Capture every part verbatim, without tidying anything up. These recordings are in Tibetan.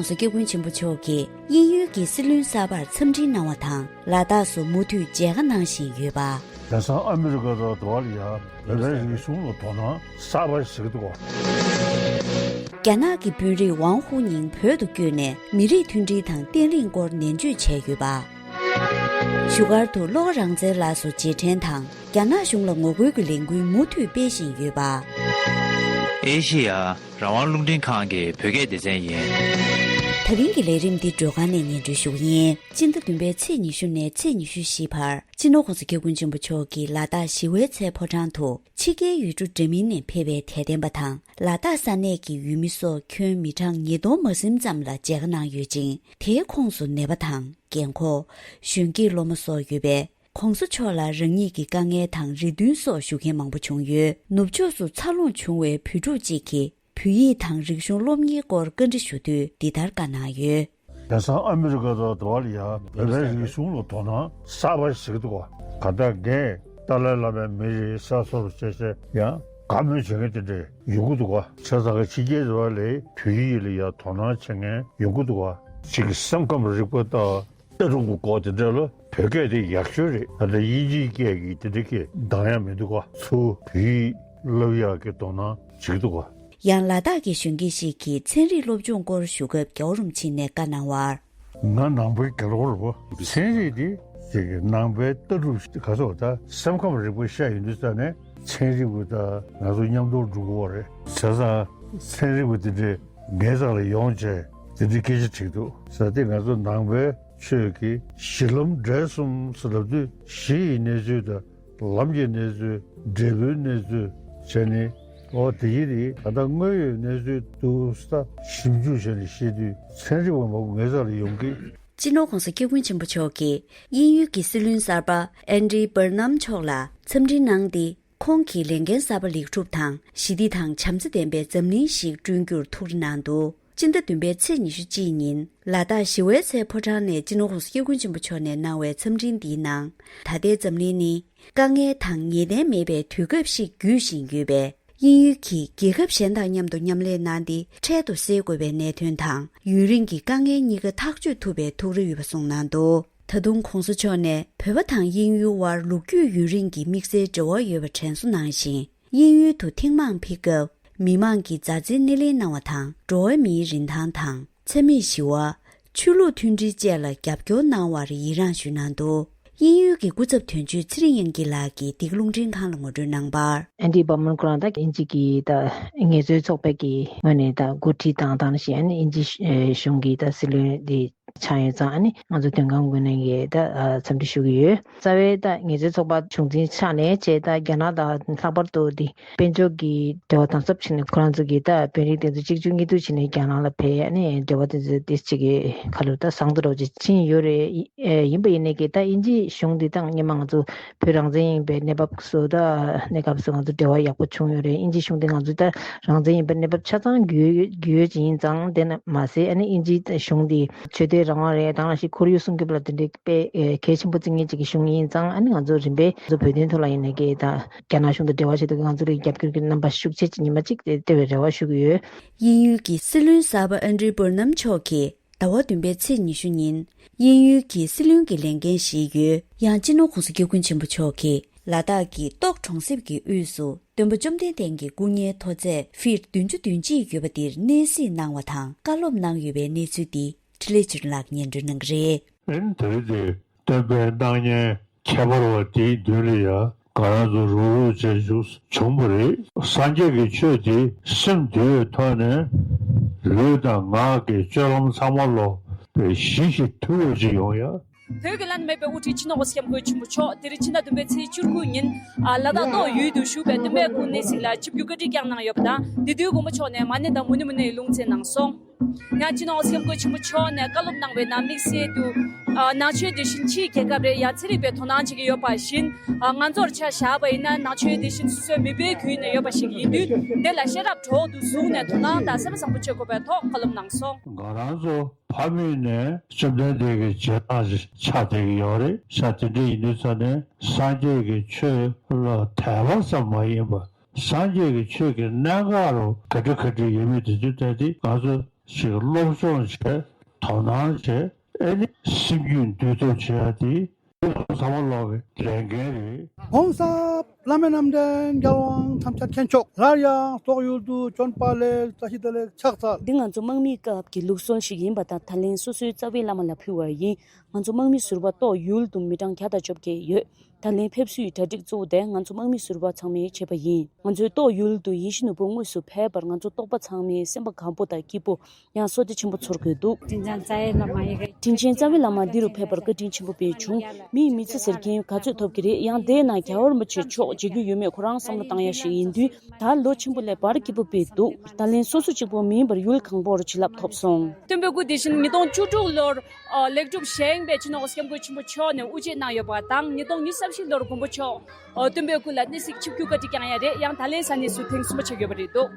༸གོང་ས་༸སྐྱབས་མགོན་ཆེན་པོ་མཆོག་གིས་དབྱིན་ཡུལ་གྱི་སྲིད་བློན་གསར་པར་འཚམས་འདྲི་གནང་བ་དང་། ལ་དྭགས་སུ་མུ་མཐུད་མཇལ་ཁ་གནང་བཞིན་ཡོད་པ། དེང་སང་ཨ་མི་རི་ཀ་དང་དེ་བ་ལ་ཡ་བོད་པའི་རིག་གཞུང་ལ་དོ་སྣང་གསར་པ་ཞིག་འདུག་རྒྱ་ནག་གི་དཔོན་རིགས་ཝང་ཧུའུ་ཉིང་བོད་དུ་བསྐྱོད་ནས་མི་རིགས་མཐུན་སྒྲིལ་དང་བརྟན་ལྷིང་སྐོར་ནན་བརྗོད་བྱས་ཡོད་པ། བཞུགས་སྒར་དུ་བློ་དགའ་རང་བཙན་ལགས་སུ་རྗེས་དྲན་དང་། རྒྱ་ནག་གཞུང་ལ་ངོ་རྒོལ་གྱི་ལས་འགུལ་མུ་མཐུད་སྤེལ་བཞིན་ཡོད་པ། ཨེ་ཤེ་ཡ་རང་དབང་རླུང་འཕྲིན་ཁང་གི་བོད་སྐད་སྡེ་ཚན་ཡིན། ད་རིང་གི་ལས་རིམ་འདི་འགྲོ་ཁང་ནས་སྙན་སྒྲོན་ཞུ་གི་ཡིན། སྤྱི་ཟླ་བདུན་པའི་ཚེས་ཉི་ཤུ་ནས་ཚེས་ཉི་ཤུ་བཞི་བར་སྤྱི་ནོར་༸གོང་ས་༸སྐྱབས་མགོན་ཆེན་པོ་མཆོག་གིས་ལ་དྭགས་ཞི་བའི་ཚལ་ཕོ་བྲང་དུ་ཕྱི་རྒྱལ་ཡུལ་གྲུ་འདྲ་མིན་ནས་ཕེབས་པའི་དད་ལྡན་པ་དང་། ལ་དྭགས་ས་གནས་ཀྱི་ཡུལ་མི་སོགས་ཁྱོན་མི་གྲངས་ཉིས་སྟོང་མ་ཟིན་ཙམ་ལ་མཇལ་ཁ་གནང་ཡོད་ཅིང་། དེའི་ཁོངས་སུ་ནད་པ་དང་། རྒན་འཁོགས། གཞོན་སྐྱེས་སློབ་མ་སོགས་ཡོད་པས། ༸གོང་ས་མཆོག་ལ་རང་ཉིད་ཀྱི་དཀའ་ངལ་དང་རེ་འདུན་སོགས་ཞུ་མཁན་མང་པོ་བྱུང་ཡོད། ནུབ་ཕྱོགས་སུ་འཚར་ལོངས་བྱུང་བའི་བོད་ཕྲུག་ཅིག་གིས་བོད་ཡིག་དང་རིག་གཞུང་སློབ་གཉེར་སྐོར་བཀའ་འདྲི་ཞུ་དུས་འདི་ལྟར་བཀའ་གནང་ཡོད། དེང་སང་ཨ་མི་རི་ཀ་དང་དེ་བ་ལ་ཡ་བོད་པའི་རིག་གཞུང་ལ་དོ་སྣང་གསར་པ་ཞིག་འདུག་ག་ད་ལྟ་རྒན་ཏཱ་ལའི་བླ་མའི་མི་རིགས་གསར་བཟོ་རུ་བྱས་བྱས་ཡང་དགའ་མོས་བྱེད་མཁན་དེ་འདྲས་ཡོང་གི་འདུག་ག་བྱས་ཙང་ཕྱི་རྒྱལ་དེ་བ་ལས་བོད་ཡིག་ལ་ཡ་དོ་སྣང་བྱེད་མཁན་ཡོང་གི་འདུག་ག་ཅིག་སེམས་ཁམས་རིག་པ་དང་། ལྟ་གྲུབ་ཀྱི་སྐོར་དེ་འདྲ་ལ་བོད་སྐད་དེ་ཡག་ཤོས་རེད། ད་ལྟ་དབྱིན་ཇིའི་སྐད་ཀྱི་དེ་འདྲ་སྐད་འདང་ཡག་མི་འདུག་ག་ཚུར་བོད་ཡིག་བསླབ་ཡག་གི་དོ་སྣང་བྱེད་ཀྱི་འདུག་ག་ཡང་ལ་དྭགས་ཀྱི་གཞོན་སྐྱེས་ཤིག་གིས་ཚན་རིག་སློབ་སྦྱོང་སྐོར་ཞུ་སྐབས་རྒྱལ་བ་རིན་པོ་ཆེ་ནས་བཀའ་གནང་བར། ང་ནང་པའི་དགེ་སློབ་རེད་པ། ཚན་རིག་དེ་ཅིག་གི་ནང་པའི་ལྟ་གྲུབ་ག་ཚོད་ད་སེམས་ཁམས་རིག་པ་བཤད་ཡོང་དུས་ཙ་ནས་ཚན་རིག་པ་དང་ང་ཚོ་མཉམ་དུ་འགྲོ་དགོས་པ་རེད། བྱས་ཙང་ཚན་རིག་པ་དེ་འདྲས་ངའི་རྩ་ལ་ཡོང་བྱས་དེ་འདྲའི་སྐད་ཆ་དྲིས་འདུག་ཟེར་ཏེ། ང་ཚོ་ནང་པའི་ཆོས་ཀྱི་གཞི་ལམ་འབྲས་གསུམ་ཟེར་ལབ་དུས་གཞི་ཡི་གནས་ཚུལ་དང་ལམ་གྱི་གནས་ཚུལ་འབྲས་བུའི་གནས་ཚུལ་བྱས་ནས། ཨོ་དེ་ཡི་རེད། ད་ལྟ་དངོས་ཡོད་གནས་ཚུལ་འདུག་ས་ཞིབ་འཇུག་བྱས་ནས་བཤད་དུས་ཚན་རིག་པ་མང་པོ་ངའི་རྩ་ལ་ཡོང་གི། སྤྱི་ནོར་༸གོང་ས་༸སྐྱབས་མགོན་ཆེན་པོ་མཆོག་གིས་དབྱིན་ཡུལ་གྱི་སྲིད་བློན་གསར་པ་ཨན་ཌི་བར་ནམ་མཆོག་ལ་འཚམས་འདྲི་གནང་སྟེ། ཁོང་གིས་ལས་འགན་གསར་པ་ལེགས་གྲུབ་དང་ཞི་བདེ་དང་བྱམས་བརྩེ་ལྡན་པའི་འཛམ་གླིང་ཞིག་བསྐྲུན་རྒྱུར་ཐུགས་རེ་གནང་འདུག་སྤྱི་ཟླ་བདུན་པའི་ཚེས་ཉི་ཤུ་གཅིག་ཉིན་ལ་དྭགས་ཞི་བའི་ཚལ་ཕོ་བྲང་ནས་སྤྱི་ནོར་༸གོང་ས་༸སྐྱབས་མགོན་ཆེན་པོ་མཆོག་ནས་གནང་བའི་འཚམས་འཕྲིན་འདིའི་ནང་། ད་ལྟའི་འཛམ་གླིང་ནི་དཀའ་ངལ་དང་ངེས་གཏན་མེད་པའི་དུས་སྐབས་ཤིག་བརྒྱུད་བཞིན་ཡོད་པས། དབྱིན་ཡུལ་གྱིས་རྒྱལ་ཁབ་གཞན་དང་མཉམ་དུ་མཉམ་ལས་གནང་སྟེ། འཕྲལ་དུ་སེལ་དགོས་པའི་གནད་དོན་དང་། ཡུན་རིང་གི་དཀའ་ངལ་གཉིས་ཀ་ཐག་གཅོད་ཐུབ་པའི་ཐུགས་རེ་ཡོད་པ་གསུངས་གནང་འདུག་ད་དུང་༸གོང་ས་མཆོག་ནས་བོད་པ་དང་དབྱིན་ཡུལ་དབར་ལོ་རྒྱུས་ཡུན་རིང་གི་དམིགས་བསལ་འབྲེལ་བ་ཡོད་པ་དྲན་གསོ་གནང་ཞིང་། དབྱིན་ཡུལ་དུ་ཐེངས་མང་ཕེབས་སྐབས། མི་མང་གིས་མཛའ་བརྩེའི་སྣེ་ལེན་གནང་བ་དང་། འགྲོ་བ་མིའི་རིན་ཐང་དང་། འཚེ་མེད་ཞི་བ། ཆོས་ལུགས་མཐུན་སྒྲིལ་བཅས་ལ་རྒྱབ་སྐྱོར་གནང་བར་ཡི་རངས་ཞུས་གནང་འདུག་དབྱིན་ཡུལ་གྱི་སྐུ་ཚབ་དོན་གཅོད་ཚེ་རིང་དབྱངས་སྐྱིད་ལགས་ཀྱིས་འདི་ག་རླུང་འཕྲིན་ཁང་ལ་ངོ་སྤྲོད་གནང་བར། ཨན་ཌི་བར་མན་ཁོ་རང་ད་དབྱིན་ཇི་གི་ད་ངལ་རྩོལ་ཚོགས་པའི་གི་ངོས་ནས་ད་འགོ་ཁྲིད་དང་དང་ཞིང་ཨ་ནི་དབྱིན་ཇི་གཞུང་གི་ད་སྲིད་བློན་འདི་ཆགས་ཡོད་ཙང་། ཨ་ནི་ང་ཚོ་དོན་ཁང་ངོས་ནས་ཀྱི་ད་འཚམས་འདྲི་ཞུ་གི་ཡོད། རྩ་བའི་ད་ངལ་རྩོལ་ཚོགས་པ་གཞུང་འཛིན་ཆགས་ནས་བྱས་ད་རྒྱ་ནག་ད་ལྷག་པར་དུ་འདི་དཔལ་འབྱོར་གྱི་འབྲེལ་བ་དམ་ཟབ་བྱས་ནས་ཁོ་རང་ཚོ་གིས་ད་དཔོན་རིགས་དེ་ཚོ་གཅིག་གྱུར་གཉིས་གཏུག་བྱས་ནས་རྒྱ་ནག་ལ་ཕེབས། ཨ་ནི་འབྲེལ་བ་དེ་ཚོ་དེ་གཅིག་གི་ཁ་ལོ་ད་བཟང་དུ་འགྲོ་ཅིག་ཕྱིན་ཡོད་རེད། ཡིན་པ་ཡིན་ནའི་གི་ད་དབྱིན་ཇི་གཞུང་འདི་དང་སྔོན་མ་ང་ཚོ་བོད་རང་བཙན་ཡིན་པའི་གནས་བབ་སུ་ད་གནས་སྐབས་སུ་ང་ཚོ་འབྲེལ་བ་ཡག་པོ་བྱུང་ཡོད་རེད། དབྱིན་ཇི་གཞུང་འདི་ང་ཚོ་ད་རང་བཙན་ཡིན་པའི་གནས་བབ་ཆ་ཚང་རྒྱུས་ཡོད་རྒྱུས་ཡོད་ཅིག་ཡིན་ཙང་། དེ་ན་མ་ཟད་ཨ་ནི་དབྱིན་ཇི་གཞུང་འདི་ཆོས་དད་རང་དབང་རེད། དེ་ནང་བཞིན་ཁོར་ཡུག་སྲུང་སྐྱོབ་ལ་དེ་འདྲའི་དཔེ་གལ་ཆེན་པོ་བརྩི་མཁན་ཅིག་གི་གཞུང་ཡིན་ཙང་། ཨ་ནི་ང་ཚོ་རིམ་པས་ང་ཚོ་བོད་དོན་ཐོག་ལ་ཡིན་ནའི་གི་ད་རྒྱ་ནག་གཞུང་དང་འབྲེལ་བ་བྱེད་དུས་ང་ཚོ་ལ་རྒྱབ་སྐྱོར་གྱི་རྣམ་པ་ཤུགས་ཆེ་ཅིག་ཉི་མ་གཅིག་དེ་སྟེར་བའི་རེ་བ་ཞུ་གི་ཡོད། དབྱིན་ཡུལ་གྱི་སྲིད་བློན་གསར་པ་ཨན་ཌྲི་བུར་ནམ་མཆོག་གིས་ཟླ་བ་བདུན་པའི་ཚེས་ཉི་ཤུ་ཉིན་དབྱིན་ཡུལ་གྱི་སྲིད་བློན་གྱི་ལས་འགན་བཞེས་ཡོད། ཡང་སྤྱི་ནོར་༸གོང་ས་༸སྐྱབས་མགོན་ཆེན་པོ་མཆོག་གིས་ལ་དྭགས་ཀྱི་ཏོག་གྲོང་གསེབ་ཀྱི་དབུས་སུ་སྟོན་པ་བཅོམ་ལྡན་འདས་ཀྱི་སྐུ་བརྙན་མཐོ་ཚད་ཕིཊ་བདུན་ཅུ་དོན་གཅིག་ཡོད་པ་དེར་གནས་གཟིགས་གནང་བ་དང་བཀའ་སློབ་གནང་ཡོད་པའི་གནས་ཚུལ་འདི་འཕྲིན་ལས་ཆོས་སྒྲོན་ལགས་སྙན་སྒྲོན་གནང་གི་རེད། ཨེན་དེ་རིང་འདིར་སྟོན་པའི་སྣང་བརྙན་ཁྱད་པར་བ་དེའི་མདུན་ལ་ཡང་ང་རང་ཚོ་རུག་རུག་བྱས་བཞུགས་བྱུང་བ་རེད། སངས་རྒྱས་ཀྱི་ཆོས་དེ་སེམས་དུལ་བའི་ཐོག་ནས་ལུས་དང་ངག་གི་སྤྱོད་ལམ་ཚང་མ་ལོག་པའི་ཞི་ཞིང་དུལ་བ་ཅིག་ཡོང་ཡ། བོད་ཀྱི་བླ་ན་མེད་པའི་དབུ་ཁྲིད་སྤྱི་ནོར་༸གོང་ས་༸སྐྱབས་མགོན་ཆེན་པོ་མཆོག་དེ་རིང་ཕྱི་ཟླ་བདུན་པའི་ཚེས་བཅུ་དགུ་ཉིན་ཨ་ལ་དྭགས་ཏོག་ཡུལ་དུ་བཞུགས་པའི་སྟོན་པའི་སྐུ་གནས་གཟིགས་ལ་ཆིབས་བསྒྱུར་བཀའ་དྲིན་བསྐྱངས་གནང་ཡོད་པ་དང་། དེ་དུས་དགོངས་པ་མཆོག་ནས་མ་ཎི་དང་མུ་ནེ་མུ་ནེའི་ལུང་བསྟན་གནང་སོང་། ཡང་སྤྱི་ནོར་༸གོང་ས་༸སྐྱབས་མགོན་ཆེན་པོ་མཆོག་ནས་བཀའ་སློབ་གནང་བའི་ནང་དམིགས་བསལ་དུ། ཨ་ནང་ཆོས་དེ་བཞིན་ཕྱིའི་རྒྱལ་ཁབ་རེད་ཡ་ཚན་རིག་པའི་དོ་སྣང་བྱེད་ཀྱི་ཡོད་པ་བཞིན། ཨ་ང་ཚོར་ཆ་བཞག་པ་ཡིན་ན་ནང་ཆོས་དེ་བཞིན་སོ་སོའི་མིད་པའི་ཁུལ་ནས་ཡོད་པ་ཞིག་ཡིན་དུས། དེ་ལ་ཤེས་རབ་གྲོགས་སུ་བཟུང་ནས་དོ་སྣང་དང་སེམས་པ་བཟང་པོ་བྱེད་དགོས་པའི་ཐོག་བཀའ་སློབ་གནང་སོང་། ང་རང་ཚོ་ཕ་མེས་ནས་བཅོམ་ལྡན་འདས་ཀྱི་རྗེས་འབྲང་ཆགས་བསྡད་ཀྱི་ཡོད་རེད་ཤག་དེ་འདྲ་ཡིན་དུས་ཙ་ནས་སངས་རྒྱས་ཀྱི་ཆོས་ལ་དད་པ་ཙམ་མ་ཡིན་པར། སངས་རྒྱས་ཀྱི་ཆོས་ཀྱི་གནད་འགག་རུ་ག་འདྲ་ག་འདྲ་ཡོད་མེད་དེ་ཚོའི་ཐད་དེ་ང་ཚོ་ ཞིག་སློབ་སྦྱོང་བྱས། དོ་སྣང་བྱས། ཨེ་ནི་སེམས་རྒྱུད་འདུལ་ཐབས་བྱེད་ཡ་དེ་ཟབ་པ་ལོག་གི་ལས་འགན་རེད། གོང་ས་བླ་མེད་རྣམ་འདྲེན་རྒྱལ་དབང་ཐམས་ཅད་མཁྱེན་མཆོག་སླར་ཡང་ཏོག་ཡུལ་དུ་བྱོན་པ་ལ་བཀྲ་ཤིས་བདེ་ལེགས་ཕྱག་འཚལ། འདི་ང་ཚོ་དམག་མིའི་སྐབས་ཀྱི་ལུགས་སྲོལ་ཞིག་ཡིན་པ་དང་། ད་ལན་སོ་སོའི་རྩ་བའི་བླ་མ་ལ་ཕུལ་བ་ཡིན། ང་ཚོ་དམག་མི་ཟུར་པ་ཏོག་ཡུལ་དུ་མི་གྲངས་བརྒྱ་དང་བཅོ་བརྒྱད་ཡོད། ད་ལན་ཕེབས་བསུའི་གྲ་སྒྲིག་གཙོ་བོ་དེ་ང་ཚོ་དམག་མི་ཟུར་པ་ཚང་མས་བྱས་པ་ཡིན། ང་ཚོའི་ཏོག་ཡུལ་དུ་ཡིད་བཞིན་ནོར་བུ་དངོས་སུ་ཕེབས་པར་ང་ཚོ་རྟོགས་པ་ཚང་མའི་སེམས་པ་དགའ་པོ་དང་སྐྱིད་པོ། ཡང་བསོད་བདེ་ཆེན་པོ་ཚོར་དགོས་འདུག། དྲིན་ཅན་རྩ་བའི་བླ་མ་ཡི་གེ། དྲིན་ཅན་རྩ་བའི་བླ་མ་འདི་རུ་ཕེབས་པར་བཀའ་དྲིན་ཆེན་པོ་དཔེ་བྱུང་། མིའི་མི་ཚེ་ཟེར་མཁན་ག་ཚོད་ཐོབ་ཀྱི་རེད། ཡང་དེའི་ནང་རྒྱལ་བ་རིན་པོ་ཆེ་མཆོག་མཇལ་རྒྱུ་ཡོད་མེད་ཁོ་རང་བསམ་བློ་བཏང་ཡ་ཞིག་ཡིན་དུས། ད་ལོ་ཆེན་པོ་ལས་བར་སྐྱིད་པོ་དཔེ་འདུག། ད་ལན་སོ་སོ་གཅིག་པོ་མིན་པར་ཡུལ་གང་པོར་བྱིན་རླབས་ཐོབ་སོང་། སྟོན་པའི་སྐུ་དེ་བཞིན་ཉིས་སྟོང་བཅུ་དྲུག་ལོར་ཨ་ལེགས་གྲུབ་བཞེངས་པའི་སྤྱི་ནོར་༸གོང་ས་༸སྐྱབས་མགོན་ཆེན་པོ་མཆོག་ནས་དབུ་འབྱེད་གནང་ཡོད་པ་དང་། ཉིས་སྟོང་ཉི་ཤུ་རྩ་བཞི་ལོར་མགོན་པོ་མཆོག་ཨ་སྟོན་པའི་སྐུ་ལ་གནས་གཟིགས་ཆིབས་བསྒྱུར་བཀའ་དྲིན་བསྐྱངས་ཡ་རེད། ཡང་ད་ལན་ས་གནས་སུ་ཐེངས་གསུམ་པ་ཆགས་ཡོད་པ་རེད་འདུག།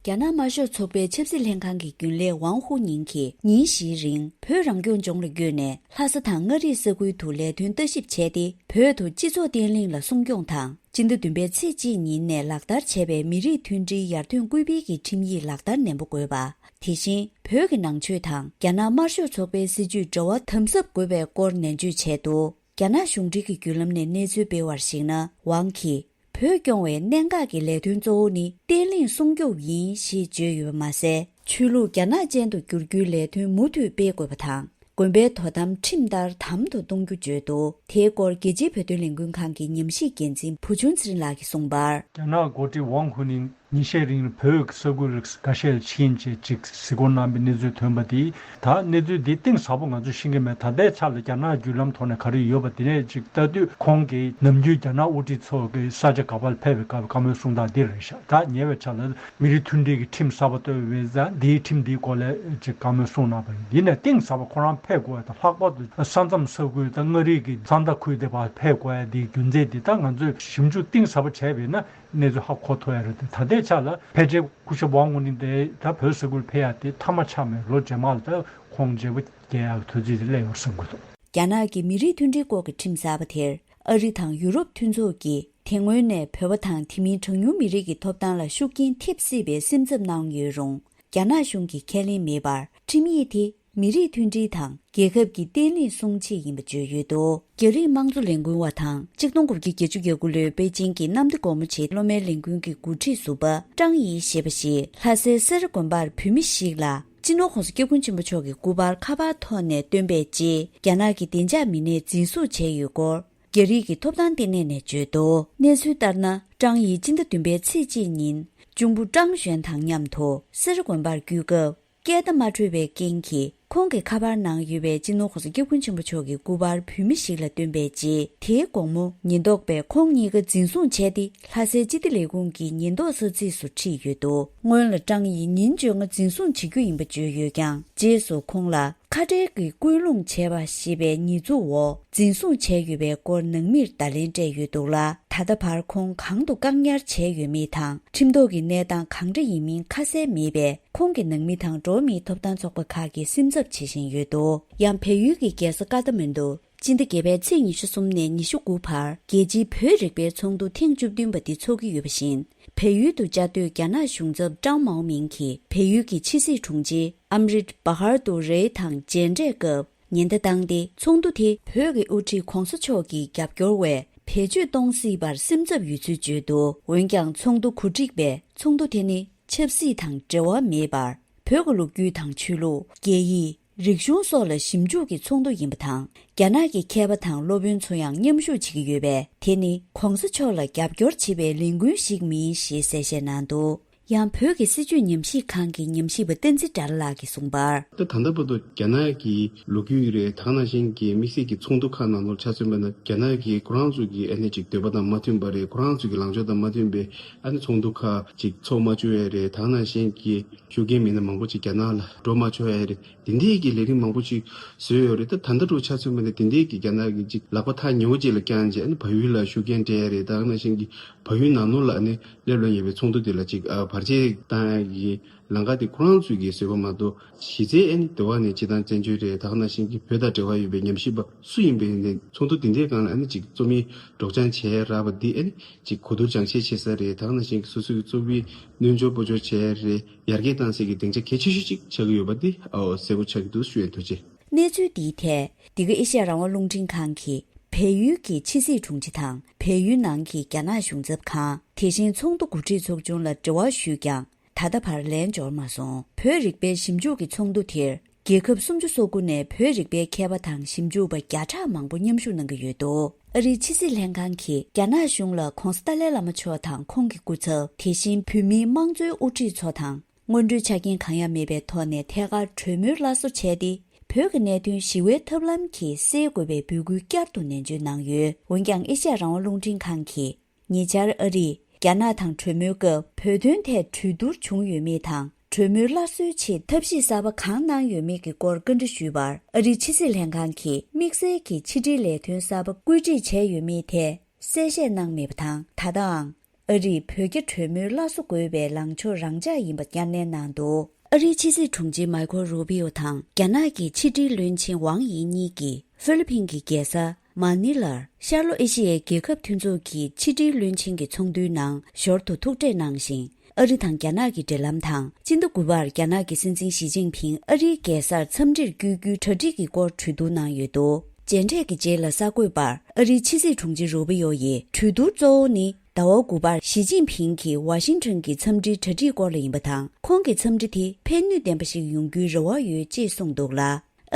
རྒྱ་ནག་དམར་ཤོག་ཚོགས་པའི་ཆབ་སྲིད་ལྷན་ཁང་གི་རྒྱུན་ལས་ཝང་ཧུ་ཉིང་གིས་ཉིན་བཞིའི་རིང་བོད་རང་སྐྱོང་ལྗོངས་ལ་བསྐྱོད་ནས། ལྷ་ས་དང་མངའ་རིས་ས་ཁུལ་དུ་ལས་དོན་ལྟ་ཞིབ་བྱས་ཏེ། བོད་དུ་སྤྱི་ཚོགས་བརྟན་ལྷིང་ལ་སྲུང་སྐྱོང་དང་། སྤྱི་ཟླ་བདུན་པའི་ཚེས་གཅིག་ཉིན་ནས་ལག་བསྟར་བྱས་པའི་མི་རིགས་མཐུན་སྒྲིལ་ཡར་ཐོན་སྐུལ་སྤེལ་གྱི་ཁྲིམས་ཡིག་ལག་བསྟར་ནན་པོ་དགོས་པ། དེ་བཞིན་བོད་ཀྱི་ནང་ཆོས་དང་རྒྱ་ནག་དམར་ཤོག་ཚོགས་པའི་སྲིད་བྱུས་འབྲེལ་བ་དམ་ཟབ་དགོས་པའི་སྐོར་ནན་བརྗོད་བྱས་འདུག། རྒྱ་ནག་གཞུང་འབྲེལ་གྱི་བརྒྱུད་ལམ་ནས་གནས་ཚུལ་སྤེལ་བར་གཞིགས་ན། ཝང་གིས། བོད་སྐྱོང་བའི་གནད་འགག་གི་ལས་དོན་གཙོ་བོ་ནི་བརྟན་ལྷིང་སྲུང་སྐྱོབ་ཡིན་ཞེས་བརྗོད་ཡོད་པ་མ་ཟད། ཆོས་ལུགས་རྒྱ་ནག་ཅན་དུ་བསྒྱུར་རྒྱུའི་ལས་དོན་མུ་མཐུད་སྤེལ་དགོས་པ་དང་། དགོན་པའི་དོ་དམ་ཁྲིམས་ལྟར་དམ་དུ་གཏོང་རྒྱུ་བརྗོད་འདུག། དེའི་སྐོར་རྒྱལ་སྤྱིའི་བོད་དོན་ལས་འགུལ་ཁང་གི་ཉམས་ཞིབ་འགན་འཛིན་བུ་ཆུང་ཚེ་རིང་ལགས་ཀྱིས་གསུངས་པར། རྒྱ་ནག་འགོ་ཁྲིད་ཝང་ཧུ་ནིང་ཉིན་ཤས་རིང་བོད་ས་ཁུལ་འགའ་ཤས་ལ་ཕྱིན་བྱས་ཅིག་གཟིགས་སྐོར་གནང་པའི་གནས་ཚུལ་ཐོན་པ་དེས། ད་གནས་ཚུལ་འདི་གཏིང་ཟབ་པོ་ང་ཚོས་ཤེས་ཀྱི་མེད། ད་ལྟའི་ཆ་ལ་རྒྱ་ནག་བརྒྱུད་ལམ་ཐོག་ནས་ག་རེ་ཡོད་པ་དེ་ནས་ཅིག་ལྟ་དུས། ཁོང་གིས་ནམ་རྒྱུན་རྒྱ་ནག་དབུ་ཁྲིད་ཚོ་གི་ས་ཆ་ག་པར་ཕེབས་པའི་སྐབས་བཀའ་མོལ་གསུང་སྟངས་འདི་རེད་ཤག། ད་ཉེ་བའི་ཆར་ལ་མི་རིགས་མཐུན་སྒྲིལ་གྱི་ཁྲིམས་གསར་པ་བཏོད་པའི་ཟ་འདིའི་ཁྲིམས་འདིའི་སྐོར་ལ་ཅིག་བཀའ་མོལ་གསུངས་གནང་པ་ཡིན། འདི་ནས་གཏིང་ཟབ་པ་ཁོ་རང་ཕེབས་དགོས་པ་དང་། ལྷག་པར་དུ་ས་མཚམས་ས་ཁུལ་དང་མངའ་རིས་ཀྱི་གཙང་མདའ་ཁུལ་དེ་བར་ཕེབས་དགོས་ཡ་འདིའི་རྒྱུ་མཚན་འདི་ད་ང་ཚོས་ཞིབ་འཇུག་གཏིང་ཟབ་པོ་བྱས་པ་ཡིན་ན། གནས་ཚུལ་ཧ་གོ་ཐུབ་ཡ་རེད་དེ། ད་ལྟའི་ཆ་ལ་ཕལ་ཆེར་སྐུ་ཞབས་ཝང་ཧུ་ནིང་དེ་ད་བོད་ས་ཁུལ་ཕེབས་ཡ་དེ་མཐའ་མ་ཆགས་མེད། ལོ་རྗེས་མ་ལ་ད་ཁོང་མཇལ་པོ་རྒྱག་ཡ་གི་དུས་ཚོད་དེ་སླེབས་ཡོང་བསམ་གྱི་འདུག། རྒྱ་ནག་གི་མི་རིགས་མཐུན་སྒྲིལ་སྐོར་གྱི་ཁྲིམས་གསར་པ་དེར་ཨ་རི་དང་ཡུ་རོབ་མཐུན་ཚོགས་ཀྱིས་དེ་སྔོན་ནས་བོད་པ་དང་དེ་མིན་གྲངས་ཉུང་མི་རིགས་ཀྱི་ཐོབ་ཐང་ལ་ཤུགས་རྐྱེན་ཐེབས་སྲིད་པའི་སེམས་འཚབ་གནང་ཡོད་རུང་། རྒྱ་ནག་གཞུང་གིས་ཁས་ལེན་མེད་པར། ཁྲིམས་ཡིག་དེ་མི་རིགས་མཐུན་སྒྲིལ་དང་རྒྱལ་ཁབ་ཀྱི་བརྟན་ལྷིང་སྲུང་ཆེད་ཡིན་པ་བརྗོད་ཡོད་འདུག། རྒྱ་རིགས་དམངས་གཙོ་ལས་འགུལ་བ་དང་། གཅིག་སྟོང་དགུ་བརྒྱ་བརྒྱད་ཅུ་གྱ་དགུ་ལོའི་པེ་ཅིང་གི་གནམ་བདེ་སྒོ་མོ་ཆེའི་སློབ་མའི་ལས་འགུལ་གྱི་འགོ་ཁྲིད་ཟུར་པ་ཀྲང་ཡི་ཞེས་པ་ཞིག་ལྷ་སའི་སེ་ར་དགོན་པར་བོད་མི་ཞིག་ལ། སྤྱི་ནོར་༸གོང་ས་༸སྐྱབས་མགོན་ཆེན་པོ་མཆོག་གི་སྐུ་པར་ཁ་པར་ཐོག་ནས་བཏོན་པའི་རྗེས། རྒྱ་ནག་གི་བདེ་འཇགས་མི་སྣས་འཛིན་བཟུང་བྱས་ཡོད་སྐོར། རྒྱ་རིགས་ཀྱི་ཐོབ་ཐང་ལྟེ་གནས་ནས་བརྗོད་འདུག། གནས་ཚུལ་ལྟར་ན། ཀྲང་ཡིས་སྤྱི་ཟླ་བདུན་པའི་ཚེས་གཅིག་ཉིན། གཅུང་པོ་ཀྲང་ཞོན་དང་མཉམ་དུ་སེ་ར་དགོན་པར་བརྒྱུད་སྐབས། སྐད་བརྡ་མ་འཕྲོད་པའི་རྐྱེན་གྱིས། ཁོང་གི་ཁ་པར་ནང་ཡོད་པའི་སྤྱི་ནོར་༸གོང་ས་༸སྐྱབས་མགོན་ཆེན་པོ་མཆོག་གི་སྐུ་པར་བོད་མི་ཞིག་ལ་བཏོན་པའི་རྗེས། དེའི་དགོང་མོ་ཉེན་རྟོག་པས་ཁོང་གཉིས་ཀ་འཛིན་བཟུང་བྱས་ཏེ། ལྷ་སའི་སྤྱི་བདེ་ལས་ཁུངས་ཀྱི་ཉེན་རྟོག་ས་ཚིགས་སུ་ཁྲིད་ཡོད་འདུག། སྔོན་ལ་ཀྲང་ཡིས་ཉིན་བཅོ་ལྔ་འཛིན་བཟུང་བྱེད་རྒྱུ་ཡིན་པ་བརྗོད་ཡོད་ཀྱང་། རྗེས་སུ་ཁོང་ལ། ཁ་བྲལ་གྱི་སྐུལ་སློང་བྱས་པ་ཞེས་པའི་ཉེས་འཛུགས་འོག་འཛིན་བཟུང་བྱས་ཡོད་པའི་སྐོར་ནང་མིར་བརྡ་ལན་སྤྲད་ཡོད་འདུག་ལ། ད་ལྟ་བར་ཁོང་གང་དུ་བཀག་ཉར་བྱས་ཡོད་མེད་དང་། ཁྲིམས་ཐོག་གི་གནས་སྟངས་གང་འདྲ་ཡིན་མིན་ཁ་གསལ་མེད་པས། ཁོང་གི་ནང་མི་དང་འགྲོ་བ་མིའི་ཐོབ་ཐང་ཚོགས་པ་ཁག་གིས་སེམས་འཚབ་བྱེད་བཞིན་ཡོད་འདུག། ཡང་བལ་ཡུལ་གྱི་རྒྱལ་ས་ཀ་ཐ་མན་ཌུ། སྤྱི་ཟླ་བརྒྱད་པའི་ཚེས་ཉི་ཤུ་གསུམ་ནས་ཉི་ཤུ་དགུ་བར་རྒྱལ་སྤྱིའི་བོད་རིག་པའི་ཚོགས་འདུ་ཐེངས་བཅུ་བདུན་པ་འདི་འཚོགས་ཀྱི་ཡོད་པ་བཞིན། བལ་ཡུལ་དུ་བཅའ་སྡོད་རྒྱ་ནག་གཞུང་ཚབ་ཀྲང་མའོ་མིང་གིས་བལ་ཡུལ་གྱི་ཕྱི་སྲིད་དྲུང་ཆེ་ཨམ་རིད་བྷ་ཧར་དུ་རེ་དང་མཇལ་འཕྲད་སྐབས་ཉེན་བརྡ་བཏང་སྟེ། ཚོགས་འདུ་དེ་བོད་ཀྱི་དབུ་ཁྲིད་གོང་ས་མཆོག་གི་རྒྱབ་སྐྱོར་བས་བེད་སྤྱོད་གཏོང་སྲིད་པར་སེམས་འཚབ་ཡོད་ཚུལ་བརྗོད་འདུག། འོན་ཀྱང་ཚོགས་འདུ་གོ་སྒྲིག་པས་ཚོགས་འདུ་དེ་ནི་ཆབ་སྲིད་དང་འབྲེལ་བ་མེད་པར། བོད་ཀྱི་ལོ་རྒྱུས་དང་ཆོས་ལུགས། སྐད་ཡིག། རིག་གཞུང་སོགས་ལ་ཞིབ་འཇུག་གི་ཚོགས་འདུ་ཡིན་པ་དང་། རྒྱ་ནག་གི་མཁས་པ་དང་སློབ་དཔོན་ཚོ་ཡང་མཉམ་ཞུགས་བྱེད་ཀྱི་ཡོད་པས། དེ་ནི་གོང་ས་མཆོག་ལ་རྒྱབ་སྐྱོར་བྱེད་པའི་ལས་འགུལ་ཞིག་མིན་ཞེས་གསལ་བཤད་གནང་འདུག། ཡང་བོད་ཀྱི་སྲིད་བྱུས་ཉམས་ཞིབ་ཁང་གི་ཉམས་ཞིབ་པ་བསྟན་འཛིན་དགྲ་ལྷ་ལགས་ཀྱིས་གསུངས་པར། ད་ད་ལྟ་བར་དུ་རྒྱ་ནག་གི་ལོ་རྒྱུས་རེད། ད་ག་ནང་བཞིན་གྱི་དམིགས་བསལ་གྱི་ཚོགས་འདུ་ཁག་ནང་ལོགས་ཆ་མཚོན་པ་ན། རྒྱ་ནག་གིས་ཁོ་རང་ཚོ་གི་ཨ་ནི་ཅིག་འདོད་པ་དང་མ་མཐུན་པ་རེད། ཁོ་རང་ཚོ་གི་ལངས་ཕྱོགས་དང་མ་མཐུན་པའི་ཨ་ནི་ཚོགས་འདུ་ཁག་ཅིག་ཚོགས་མ་བཅུག་ཡ་རེད། ད་ག་ནང་བཞིན་གྱི་ཤུགས་རྐྱེན་མི་སྣ་མང་པོ་ཅིག་རྒྱ་ནག་ལ་འགྲོ་མ་ཆོག་ཡ་རེད། དེ་འདྲའི་གི་ལས་རིམ་མང་པོ་ཅིག་བཟོས་ཡོད་རེད། ད་ད་ལྟ་འདྲ་ཆ་མཚོན་པ་ན་དེ་འདྲའི་གི་རྒྱ་ནག་གི་ཅིག་ལག་པ་ཐག་ཉེ་བོ་ཅིག་ལ་བརྐྱངས་བྱས། ཨ་ནི་བལ་ཡུལ་ལ་ཤུགས་རྐྱེན་སྤྲད་ཡ་རེད། ད་ག་ནང་བཞིན་གྱི་བལ་ཡུལ་ནང་ལོགས་ལ་ཨ་ནི་སླེབས་ལོང་ཡོད་པའི་ཚོགས་འདུ་དེ་ལ་ཅིག་ཨ་ བར་ཆད་བཏང་ཡག་གི་ལམ་ཁ་དེ་ཁོ་རང་ཚོའི་གི་བཟོས་པ་མ་གཏོགས། གཞི་རྩའི་ཨ་ནི་འདི་བ་ནས་སྤྱིར་བཏང་བཙན་བྱོལ་རེད། ད་ག་ནང་བཞིན་གྱི་བོད་དང་འབྲེལ་བ་ཡོད་པའི་ཉམས་ཞིབ་པ་སུ་ཡིན་པའི་ནས་ཚོགས་འདུ་འདི་འདྲའི་སྒང་ལ་ཨ་ནི་ཅིག་རྩོམ་ཡིག་སྒྲོག་སྦྱང་བྱས་རག་པ་འདི་ཨ་ནི་ཅིག་གོ་བསྡུར་སྦྱང་བཤད་བྱེད་ས་རེད། ད་ག་ནང་བཞིན་གྱི་སོ་སོའི་རྩོམ་ཡིག་སྣོན་སྦྱོར་སྤོ་སྦྱོར་བྱས་རེད། ཡར་རྒྱས་བཏང་སའི་གི་སྡིངས་ཆ་གལ་ཆེ་ཤོས་ཅིག་ཆགས་ཀྱི་ཡོད་པ་འདི་ཨོ་གསལ་པོ་ཆགས་ཀྱི་འདུག་ཞུ་ཡ། ཐུགས་རྗེ་ཆེ། གནས་ཚུལ་འདིའི་ཐད། འདི་ག་ཨེ་ཤ་ཡ་རང་དབང་རླུང་འཕྲིན་ཁང་གིས་བལ་ཡུལ་གྱི་ཕྱི་སྲིད་དྲུང་ཆེ་དང་བལ་ཡུལ་ནང་གི་རྒྱ་ནག་གཞུང་ཚབ་ཁང་། དེ་བཞིན་ཚོགས་འདུ་གོ་སྒྲིག་ཚོགས་ཆུང་ལ་འབྲེལ་བ་ཞུས་ཀྱང་། ད་ལྟ་བར་ལན་འབྱོར་མ་སོང་། བོད་རིག་པའི་ཞིབ་འཇུག་གི་ཚོགས་འདུ་དེར། རྒྱལ་ཁབ་སུམ་ཅུ་སོ་དགུ་ནས་བོད་རིག་པའི་མཁས་པ་དང་ཞིབ་འཇུག་པ་བརྒྱ་ཕྲག་མང་པོ་མཉམ་ཞུགས་གནང་གི་ཡོད་འདུག་ཨ་རིའི་ཕྱི་སྲིད་ལྷན་ཁང་གིས་རྒྱ་ནག་གཞུང་ལ་༧གོང་ས་ཏཱ་ལའི་བླ་མ་མཆོག་དང་ཁོང་གི་སྐུ་ཚབ། དེ་བཞིན་བོད་མིའི་དམངས་གཙོའི་དབུ་ཁྲིད་ཚོ་དང་། སྔོན་འགྲོའི་ཆ་རྐྱེན་གང་ཡང་མེད་པའི་ཐོག་ནས་ཐད་ཀར་གྲོས་མོལ་སླར་གསོ་བྱས་ཏེ། བོད་ཀྱི་གནད་དོན་ཞི་བའི་ཐབས་ལམ་གྱིས་སེལ་དགོས་པའི་འབོད་སྐུལ་བསྐྱར་དུ་ནན་བརྗོད་གནང་ཡོད། འོན་ཀྱང་། ཨེ་ཤ་ཡ་རང་དབང་རླུང་འཕྲིན་ཁང་གིས། ཉེ་ཆར་ཨ་རིས་རྒྱ་ནག་དང་གྲོས་མོལ་སྐབས། བོད་དོན་ཐད་གྲོས་བསྡུར་བྱུང་ཡོད་མེད་དང་། གྲོས་མོལ་སླར་གསོའི་ཆེད་ཐབས་ཤེས་གསར་པ་གང་གནང་ཡོད་མེད་ཀྱི་སྐོར་བཀའ་འདྲི་ཞུས་པར། ཨ་རིའི་ཕྱི་སྲིད་ལྷན་ཁང་གིས། དམིགས་བསལ་གྱི་ཕྱི་འབྲེལ་ལས་དོན་གསར་པ་བཀོད་སྒྲིག་བྱས་ཡོད་མེད་ཐད། གསལ་བཤད་གནང་མེད་པ་དང་། ད་ལྟའང་། ཨ་རིས་བོད་རྒྱ་གྲོས་མོལ་སླར་གསོ་དགོས་པའི་ལངས་ཕྱོགས་རང་འཇགས་ཡིན་པ་བསྐྱར་ནན་གནང་འདུག་ཨ་རིའི་ཕྱི་སྲིད་དྲུང་ཆེ་མཱི་ཁོ་རུ་བི་ཡོ་དང་། རྒྱ་ནག་གི་ཕྱི་དྲིལ་བློན་ཆེན་ཝང་དབྱི་གཉིས་ཀྱིས། ཧྥི་ལི་ཕིན་གྱི་རྒྱལ་ས་མ་ནི་ལར། ཤར་ལྷོ་ཨེ་ཤི་ཡའི་རྒྱལ་ཁབ་མཐུན་ཚོགས་ཀྱི་ཕྱི་དྲིལ་བློན་ཆེན་གྱི་ཚོགས་འདུའི་ནང་ཞོར་དུ་ཐུག་འཕྲད་གནང་ཞིང་། ཨ་རི་དང་རྒྱ་ནག་གི་འབྲེལ་ལམ་དང་། སྤྱི་ཟླ་དགུ་པར་རྒྱ་ནག་གི་སྲིད་འཛིན་ཞི་ཅིན་ཕིང་ཨ་རིའི་རྒྱལ་སར་འཚམས་འདྲིར་བསྐྱོད་རྒྱུའི་གྲ་སྒྲིག་གི་སྐོར་གྲོས་བསྡུར་གནང་ཡོད་འདུག་མཇལ་འཕྲད་ཀྱི་རྗེས་ལ་གསར་འགོད་པར། ཨ་རིའི་ཕྱི་སྲིད་དྲུང་ཆེ་རུ་བི་ཡོ་ཡིས། གྲོས་བསྡུར་གཙོ་བོ་ནི། ཟླ་བ་དགུ་པར་ཞི་ཅིན་ཕིང་གིས་ཝ་ཤིང་ཊོན་གྱི་འཚམས་འདྲིའི་གྲ་སྒྲིག་སྐོར་ལ་ཡིན་པ་དང་། ཁོང་གི་འཚམས་འདྲི་དེ་ཕན་ནུས་ལྡན་པ་ཞིག་ཡོང་རྒྱུའི་རེ་བ་ཡོད་ཅེས་གསུངས་འདུག་ལ།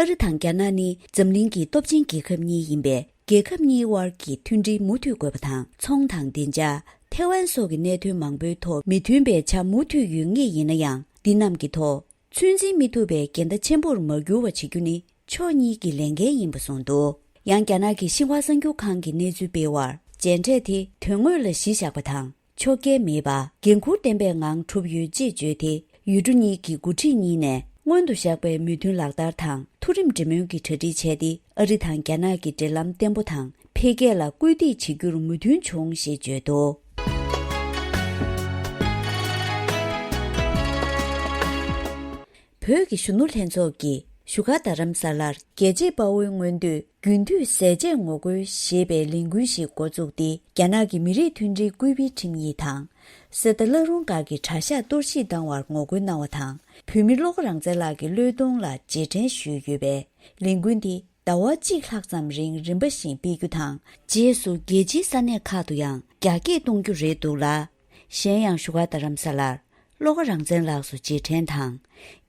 ཨ་རི་དང་རྒྱ་ནག་ནི་འཛམ་གླིང་གི་སྟོབས་ཆེན་རྒྱལ་ཁབ་གཉིས་ཡིན་པས། རྒྱལ་ཁབ་གཉིས་དབར་གྱི་མཐུན་སྒྲིལ་མུ་མཐུད་དགོས་པ་དང་། ཚོང་དང་བདེ་འཇགས། ཐེ་ཝན་སོགས་ཀྱི་གནད་དོན་མང་པོའི་ཐོག་མི་མཐུན་པའི་ཆ་མུ་མཐུད་ཡོད་ངེས་ཡིན་ན་ཡང་། འདི་རྣམས་ཀྱི་ཐོག་ཚོད་འཛིན་མི་ཐུབ་པའི་འགལ་ཟླ་ཆེན་པོར་མ་འགྱུར་བ་བྱེད་རྒྱུ་ནི་ཕྱོགས་གཉིས་ཀྱི་ལས་འགན་ཡིན་པ་གསུངས་འདུག་ཡང་རྒྱ་ནག་གི་ཤིན་ཧྭ་གསར་འགྱུར་ཁང་གིས་གནས་ཚུལ་སྤེལ་བར། མཇལ་འཕྲད་དེ་དོན་དངོས་ལ་གཞི་བཞག་པ་དང་། ཕྱོགས་འགལ་མེད་པ། འགན་འཁུར་ལྡན་པའི་ངང་གྲུབ་ཡོད་ཅེས་བརྗོད་དེ། ཡུལ་གྲུ་གཉིས་ཀྱི་འགོ་ཁྲིད་གཉིས་ནས་སྔོན་དུ་བཞག་པའི་མོས་མཐུན་ལག་བསྟར་དང་མཐོ་རིམ་འབྲེལ་མོལ་གྱི་གྲ་སྒྲིག་བྱས་ཏེ། ཨ་རི་དང་རྒྱ་ནག་གི་འབྲེལ་ལམ་བརྟན་པོ་དང་འཕེལ་རྒྱས་ལ་སྐུལ་འདེད་བྱེད་རྒྱུར་མོས་མཐུན་བྱུང་ཞེས་བརྗོད་འདུག་བོད་ཀྱི་གཞོན་ནུ་ལྷན་ཚོགས་ཀྱིས་བཞུགས་སྒར་རྡ་རམ་ས་ལར་རྒྱལ་གཅེས་དཔའ་བོའི་མངོན་འདོད་རྒྱུན་མཐུད་ཟས་བཅད་ངོ་རྒོལ་ཞེས་པའི་ལས་འགུལ་ཞིག་འགོ་བཙུགས་ཏེ། རྒྱ་ནག་གི་མི་རིགས་མཐུན་སྒྲིལ་སྐུལ་སྤེལ་ཁྲིམས་ཡིག་དང་། གསེར་རྟ་བླ་རུང་སྒར་གྱི་གྲྭ་ཤག་གཏོར་བཤིག་བཏང་བར་ངོ་རྒོལ་གནང་བ་དང་། བོད་མི་བློ་དགའ་རང་བཙན་ལགས་ཀྱི་བློས་གཏོང་ལ་རྗེས་དྲན་ཞུས་ཡོད་པས། ལས་འགུལ་འདི་ཟླ་བ་གཅིག་ལྷག་ཙམ་རིང་རིམ་པ་བཞིན་སྤེལ་རྒྱུ་དང་། རྗེས་སུ་རྒྱལ་སྤྱིའི་ས་གནས་ཁག་ཏུ་ཡང་རྒྱ་སྐྱེད་གཏོང་རྒྱུ་རེད་འདུག་ལ། གཞན་ཡང་བཞུགས་སྒར་རྡ་རམ་ས་ལར་བློ་དགའ་རང་བཙན་ལགས་སུ་རྗེས་དྲན་དང་།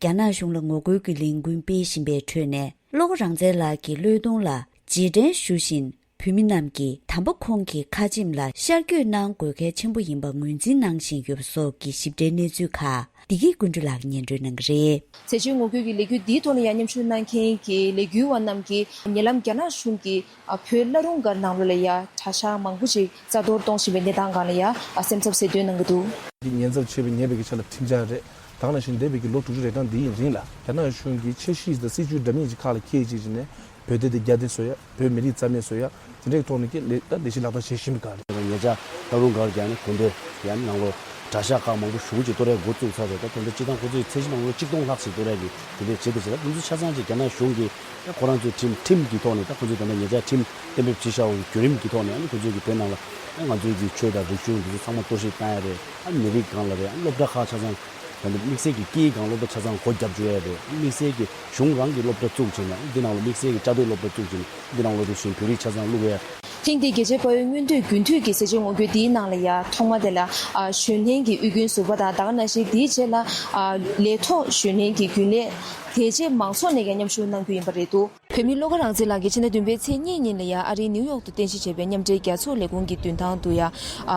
རྒྱ་ནག་གཞུང་ལ་ངོ་རྒོལ་གྱི་ལས་འགུལ་སྤེལ་བཞིན་པའི་ཁྲོད་ནས། བློ་དགའ་རང་བཙན་ལགས་ཀྱི་བློས་གཏོང་ལ་རྗེས་དྲན་ཞུ་བཞིན། བོད་མི་རྣམས་ཀྱིས་དམ་པ་ཁོང་གི་ཁ་ཆེམས་ལ་ཤར་བསྐྱོད་གནང་དགོས་གལ་ཆེན་པོ་ཡིན་པ་ངོས་འཛིན་གནང་བཞིན་ཡོད་པ་སོགས་ཀྱི་ཞིབ་ཕྲའི་གནས་ཚུལ་ཁག་བདེ་སྐྱིད་ཀུན་གྲོལ་ལགས་སྙན་སྒྲོན་གནང་གི་རེད། ཟས་བཅད་ངོ་རྒོལ་གྱི་ལས་འགུལ་འདིའི་ཐོག་ལ་ཡང་མཉམ་ཞུགས་གནང་མཁན་གྱི་ལས་འགུལ་བ་རྣམས་ཀྱིས་ཉེ་ལམ་རྒྱ་ནག་གཞུང་གིས་བོད་བླ་རུང་སྒར་ནང་ལོགས་ལ་ཡ་གྲྭ་ཤག་མང་པོ་ཞིག་རྩ་གཏོར་གཏོང་བཞིན་པའི་གནས་སྟངས་སྒང་ལ་ཡ་སེམས་འཚབ་གསལ་སྟོན་གནང་གི་འདུག་འདི་ཉེན་ཚབས་ཆེ་བའི་ཉེ་བའི་གི་ཆ་ལ་ཁྲིམས་འཆར་རེད། ད་ག་ནང་བཞིན་འདས་པའི་གི་ལོ་དྲུག་ཅུ་རེ་གྲངས་འདིའི་རིང་ལ་རྒྱ་ནག་གཞུང་གིས་འཆར་གཞི་དང་སྲིད་ཇུས་འདྲ་མིན་ཅིག་ཁག་ལ་འཁྱེར་བྱས་བྱས་ནས་བོད་དོན་དེ་རྒྱ་དོན་བཟོ་ཡ། བོད་མི་རིགས་རྩ་མེད་བཟོ་ཡ། དེ་འདྲའི་ཐོག་ནས་ཀྱི་ལས་ཀ་ལས་གཞི་ལག་བསྟར་བྱེད་བཞིན་པའི་སྒང་རེད། ཉེ་ཆར་བླ་རུང་སྒར་གྱི་ཨ་ནི་དགོན་སྡེ་ཡ་ནང་ལོགས་གྲྭ་ཤག་ཁག་མང་པོ་ཞེ་པོ་ཅིག་གཏོར་ཡ་འགོ་བཙུགས་ཚར་རེད། ད་དེ་འདྲ་སྤྱིར་བཏང་ཁོ་ཚོས་ཚད་གཞི་ནང་ལོགས་གཅིག་སྟོང་ལྷག་ཅིག་གཏོར་ཡ་གི་དེ་འདྲ་བྱེད་བསྡད་བྱས། ད་དེ་ཚོ་ཆ་ཚང་ཅིག་རྒྱ་ནག་གཞུང་གིས་ཁོ་རང་ཚོའི་ཁྲིམས་ཁྲིམས་ཀྱི་ཐོག་ནས། ད་ཁོ་ཚོས་ད་ལྟ་ཉེ་ཆར་ཁྲིམས་གཏན་འབེབས་བྱས་བཞག་པའི་བརྒྱུད་རིམ་གྱི་ཐོག་ནས། ཨ་ནི་ཁོ་ཚོས་ཀྱི་བོད་ནང་ལ་ཨ་ང་ཚོའི་གི་ཆོས་དང་རིག་གཞུང་འདི་ཚོ་ཚང་མ་གཏོར་བཤིག་བཏང་ཡ་རེད། ཨ་མི་རིགས་སྒང་ལ་རེད། ཨ་སློབ་གྲྭ་ཁག་ཆ་ཚང་ད་ལྟ་དམིགས་བསལ་གྱི་སྐད་ཡིག་སྒང་སློབ་གྲྭ་ཆ་ཚང་སྒོ་བརྒྱབ་བཅུག་ཡ་རེད། དམིགས་བསལ་གྱི་གཞུང་རང་གི་སློབ་གྲྭ་བཙུགས་བྱས་ནས། འདི་ནང་ལ་དམིགས་བསལ་གྱི་བཅའ་སྡོད་སློབ་གྲྭ་བཙུགས་བྱས་ནས། འདི་ནང་ལོགས་དེ་བཞིན་བོད་རིགས་ཆ་ཚང་བླུག་ཡ། ཐེངས་འདིའི་རྒྱལ་གཅེས་དཔའ་བོའི་མངོན་འདོད་རྒྱུན་མཐུད་ཀྱི་ཟས་བཅད་ངོ་རྒོལ་འདིའི་ནང་ལ་ཡ་ཐོག་མ་དེ་ལ་ཨ་གཞོན་ལྷན་གྱི་དབུས་རྒྱུན་ཟུར་པ་དང་། ད་ག་ནང་བཞིན་དེའི་རྗེས་ལ་ཨ་ལས་ཐོག་གཞོན་ལྷན་གྱི་རྒྱུན་ལས། དེ་རྗེས་མང་ཚོགས་ནས་ཀྱང་མཉམ་ཞུགས་གནང་རྒྱུ་ཡིན་པ་རེད་འདུག་བོད་མི་བློ་དགའ་རང་བཙན་ལགས་ཀྱིས་ཕྱི་ཟླ་བདུན་པའི་ཚེས་གཉིས་ཉིན་ལ་ཡ་ཨ་རིའི་ནིའུ་ཡོག་ཏུ་རྟེན་གཞི་བྱས་པའི་མཉམ་འབྲེལ་རྒྱལ་ཚོགས་ལས་ཁུངས་ཀྱི་མདུན་ཐང་དུ་ཡ་ཨ་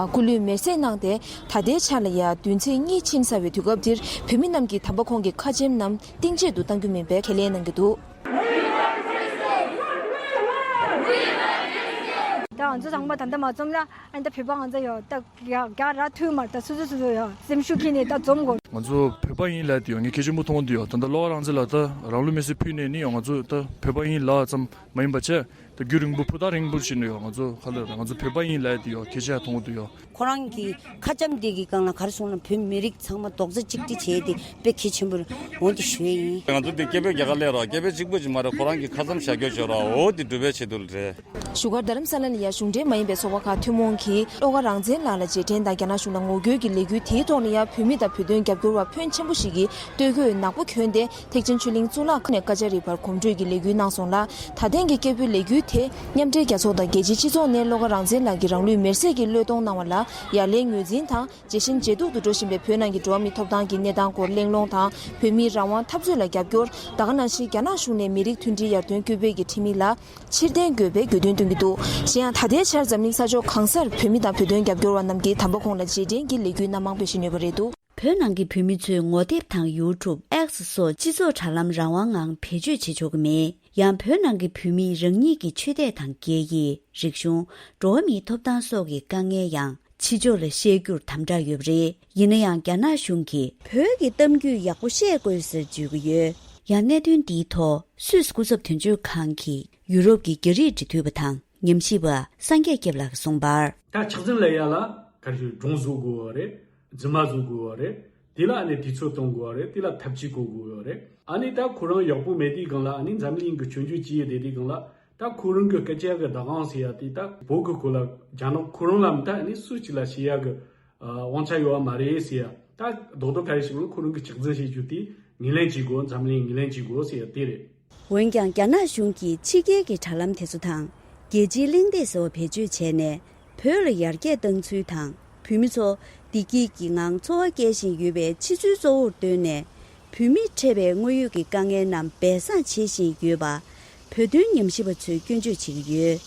སྐུ་ལུས་མེར་སྲེག་གནང་སྟེ། ད་ལྟའི་ཆར་ལ་ཡ་བདུན་ཚིགས་གཉིས་ཕྱིན་ཚར་བའི་དུས་སྐབས་འདིར། བོད་མི་རྣམས་ཀྱིས་དམ་པ་ཁོང་གི་ཁ་ཆེམས་རྣམས་གཏིང་བརྗེད་དུ་གཏང་རྒྱུ་མིན་པའི་ཁས་ལེན་གནང་གི་འདུག་ད་ང་ཚོ་ཚང་མ་ད་ལྟ་མ་འཛོམས་ན། ཨ་ནི་ད་བོད་པ་ང་ཚོ་ཡོད་ད། རྒྱ་རྒྱ་ར་ཐུག་མར་ད་སོ་སོ་སོ་སོ་ཡོད་སེམས་ཤུགས་ཁྱེར་ནས་ད་འཛོམས་དགོས། ང་ཚོ་བོད་པ་ཡིན་ལབ་དེ་ཡོད། ངས་གལ་ཆེན་པོ་མཐོང་དེ་ཡོད། ད་ལྟ་བློ་དགའ་རང་བཙན་ལགས་ད་རང་ལུས་མེར་སྲེག་ཕུལ་ནས་ནི་ཡང་ང་ཚོ་ད་བོད་པ་ཡིན་ལབ་ཙམ་མ་ཡིན་པ་བྱས། ད་རྒྱུན་རིང་པོ་ཕུ་ཐག་རིང་པོ་ཕྱིན་ནས་ཡོད། ང་ཚོ་ཁ་ལ་ང་ཚོ་བོད་པ་ཡིན་ལབ་དེ་ཡོད། སྐད་ཆ་མཐོང་དུ་ཡོད། ཁོ་རང་གི་ཁ་བྱམས་དེ་གི་སྒང་ལ་ག་རེ་གསུངས་ན། བོད་མི་རིགས་ཚང་མ་རྡོག་རྩ་གཅིག་སྒྲིལ་བྱས་ཏེ་དཔེ་གལ་ཆེན་པོ་རེད། འོ་དེ་ཞུ་ཡས་ཡིན། ང་ཚོ་འདི་སྐད་འབོད་རྒྱག་ག་སླེབས་རོགས། སྐད་འབོད་གཅིག་པོ་ཅིག་མ་རེད། ཁོ་རང་གི་ཁ་མཚམས་བཞག་རྒྱུ་བྱོས་རོགས། འོ་དེ་སྒྲུབ་པའི་ཆེད་དུ་རེད། བཞུགས་སྒར་རྡ་རམ་ས་ལ་ལ་ཡ་གཞུང་འབྲེལ་མ་ཡིན་པའི་ཚོགས་པ་ཁག་ཐུན་མོང་གིས་བློ་དགའ་རང་བཙན་ལགས་ལ་རྗེས་དྲན་དང་རྒྱ་ནག་གཞུང་ལ་ངོ་རྒོལ་གྱི་ལས་འགུལ་དེའི་ཐོག་ནས་ཡ་བོད་མི་དང་བོད་དོན་རྒྱབ་སྐྱོར་བ་ཕོན་ཆེན་པོ་ཞིག་གིས་སྟོད་གོས་ནག་པོ་གྱོན་ཏེ་ཐེག་ཆེན་ཆོས་གླིང་གཙུག་ལག་ཁང་ནས་ཀ་ཅ་རི་བར་གོམ་བགྲོད་ཀྱི་ལས་འགུལ་གནང་སོང་ལ། ད་ཐེངས་ཀྱི་སྐད་འབོད་ལས་འགུལ་དེ་མཉམ་འབྲེལ་རྒྱལ་ཚོགས་དང་རྒྱལ་སྤྱིའི་སྤྱི་ཚོགས་ནས་བློ་དགའ་རང་བཙན་ལགས་ཀྱིས་རང་ལུས་མེར་སྲེག་གི་བློས་གཏོང་གནང་བ་ལ་ཡ་ལན་ངོས་འཛིན་དང་། ཇེ་ཞན་ཇེ་སྡུག་ཏུ་འགྲོ་བཞིན་པའི་བོད་ནང་གི་འགྲོ་བ་མིའི་ཐོབ་ཐང་གི་གནས་སྟངས་སྐོར་གླེང་སློང་དང་། བོད་མིའི་རང་དབང་འཐབ་རྩོད་ལ་རྒྱབ་སྐྱོར། ད་ག་ནང་བཞིན་རྒྱ་ནག་གཞུང་ནས་མི་རིགས་མཐུན་སྒྲིལ་ཡར་ཐོན་སྐུལ་སྤེལ་གྱི་ཁྲིམས་ཡིག་ལ་ཕྱིར་འཐེན་དགོས་པའི་དགོས་འདུན་བཏོན་གྱི་འདུག་གཞན་ཡང་ད་ལྟའི་ཆར་འཛམ་གླིང་ས་ཕྱོགས་གང་སར་བོད་མི་དང་བོད་དོན་རྒྱབ་སྐྱོར་བ་རྣམས་ཀྱིས་དམ་པ་ཁོང་ལ་རྗེས་དྲན་གྱི་ལས་འགུལ་སྣ་མང་སྤེལ་བཞིན་ཡོད་པ་རེད་འདུག་བོད་ནང་གི་བོད་མི་ཚོས་ངོ་དེབ་དང་ཡུ་ཊུབ། ཨེགས་སོགས་སྤྱི་ཚོགས་དྲ་ལམ་རང་དབང་ངང་བེད་སྤྱོད་བྱེད་ཆོག་གི་མེད། ཡང་བོད་ནང་གི་བོད་མིས་རང་ཉིད་ཀྱི་ཆོས་དད་དང་སྐད་ཡིག་རིག་གཞུང་། འགྲོ་བ་མིའི་ཐོབ་ཐང་སོགས་ཀྱི་དཀའ་ངལ་ཡང་ཕྱི་ཕྱོགས་ལ་བཤད་རྒྱུར་དམ་དྲག་ཡོད་པ་རེད། ཡིན་ན་ཡང་རྒྱ་ནག་གཞུང་གིས་བོད་ཀྱི་གཏམ་རྒྱུད་ཡག་པོ་བཤད་དགོས་ཟེར་བརྗོད་ཀྱི་ཡོད། ཡང་གནད་དོན་འདིའི་ཐོག་སུད་སི་སྐུ་ཚབ་དོན་གཅོད་ཁང་གི་ཡུ་རོབ་ཀྱི་རྒྱ་རིགས་འབྲེལ་མཐུད་པ་དང་ཉམས་ཞིབ་པ་སངས་རྒྱས་སྐྱབས་ལགས་ཀྱིས་གསུངས་པར། ད་ཆགས་འཛིན་ལ་ཡ་ལ་ག་རེ་ཞུ། སྒྲུང་བཟོ་དགོས་པ་རེད། རྫུན་མ་བཟོ་དགོས་པ་རེད། དེ་ལ་ཨ་ནི་དུས་ཚོད་གཏོང་དགོས་པ་རེད། དེ་ལ་ཐབས་ཇུས་བཀོད་དགོས་པ་རེད། ཨ་ནི་ད་ཁོ་རང་ཡག་པོ་མེད་དུས་སྒང་ལ། ཨ་ནི་འཛམ་གླིང་གི་སྐྱོན་བརྗོད་བྱེད་ཡས་དེ་དུས་སྒང་ལ། ད་ཁོ་རང་གི་སྐད་ཆ་གི་བདག་དབང་ཟེར་ཡ་དེ་ད་བོད་གི་སྐོར་ལ་རྒྱ་ནག་ཁོ་རང་ལ་མ་གཏོགས་ཨ་ནི་སུ་གཅིག་ལ་བཤད་ཡ་གི་ཨ་དབང་ཆ་ཡོད་པ་མ་རེད་ཟེར་ཡ། ད་རྡོག་རྡོག་ག་རེ་ཞིག་ལ་ཁོ་རང་གི་ཆགས་འཛིན་བྱེད་རྒྱུ་དེ་ངོས་ལེན་བྱེད་དགོས། འཛམ་གླིང་ངོས་ལེན་བྱེད་དགོས་ཟེར་ཡ་དེ་རེད། འོན་ཀྱང་རྒྱ་ནག་གཞུང་གིས་ཕྱི་རྒྱལ་གྱི་དྲ་ལམ་དེ་ཚོ་དང་རྒྱལ་སྤྱིའི་གླེང་སྟེགས་ཟེར་བ་བེད་སྤྱོད་བྱས་ནས་བོད་ལ་ཡར་རྒྱས་བཏང་ཚུལ་དང་། བོད་མི་ཚོ་བདེ་སྐྱིད་ཀྱི་ངང་འཚོ་བ་སྐྱེལ་བཞིན་ཡོད་པའི་ཕྱི་ཚུལ་གཙོ་བོར་བཏོན་ནས། བོད་མིས་འཕྲད་པའི་དངོས་ཡོད་ཀྱི་དཀའ་ངལ་རྣམས་སྦས་གསང་བྱེད་བཞིན་ཡོད་པ། བོད་དོན་ཉམས་ཞིབ་པ་ཚོས་སྐྱོན་བརྗོད་བྱེད་ཀྱི་ཡོད།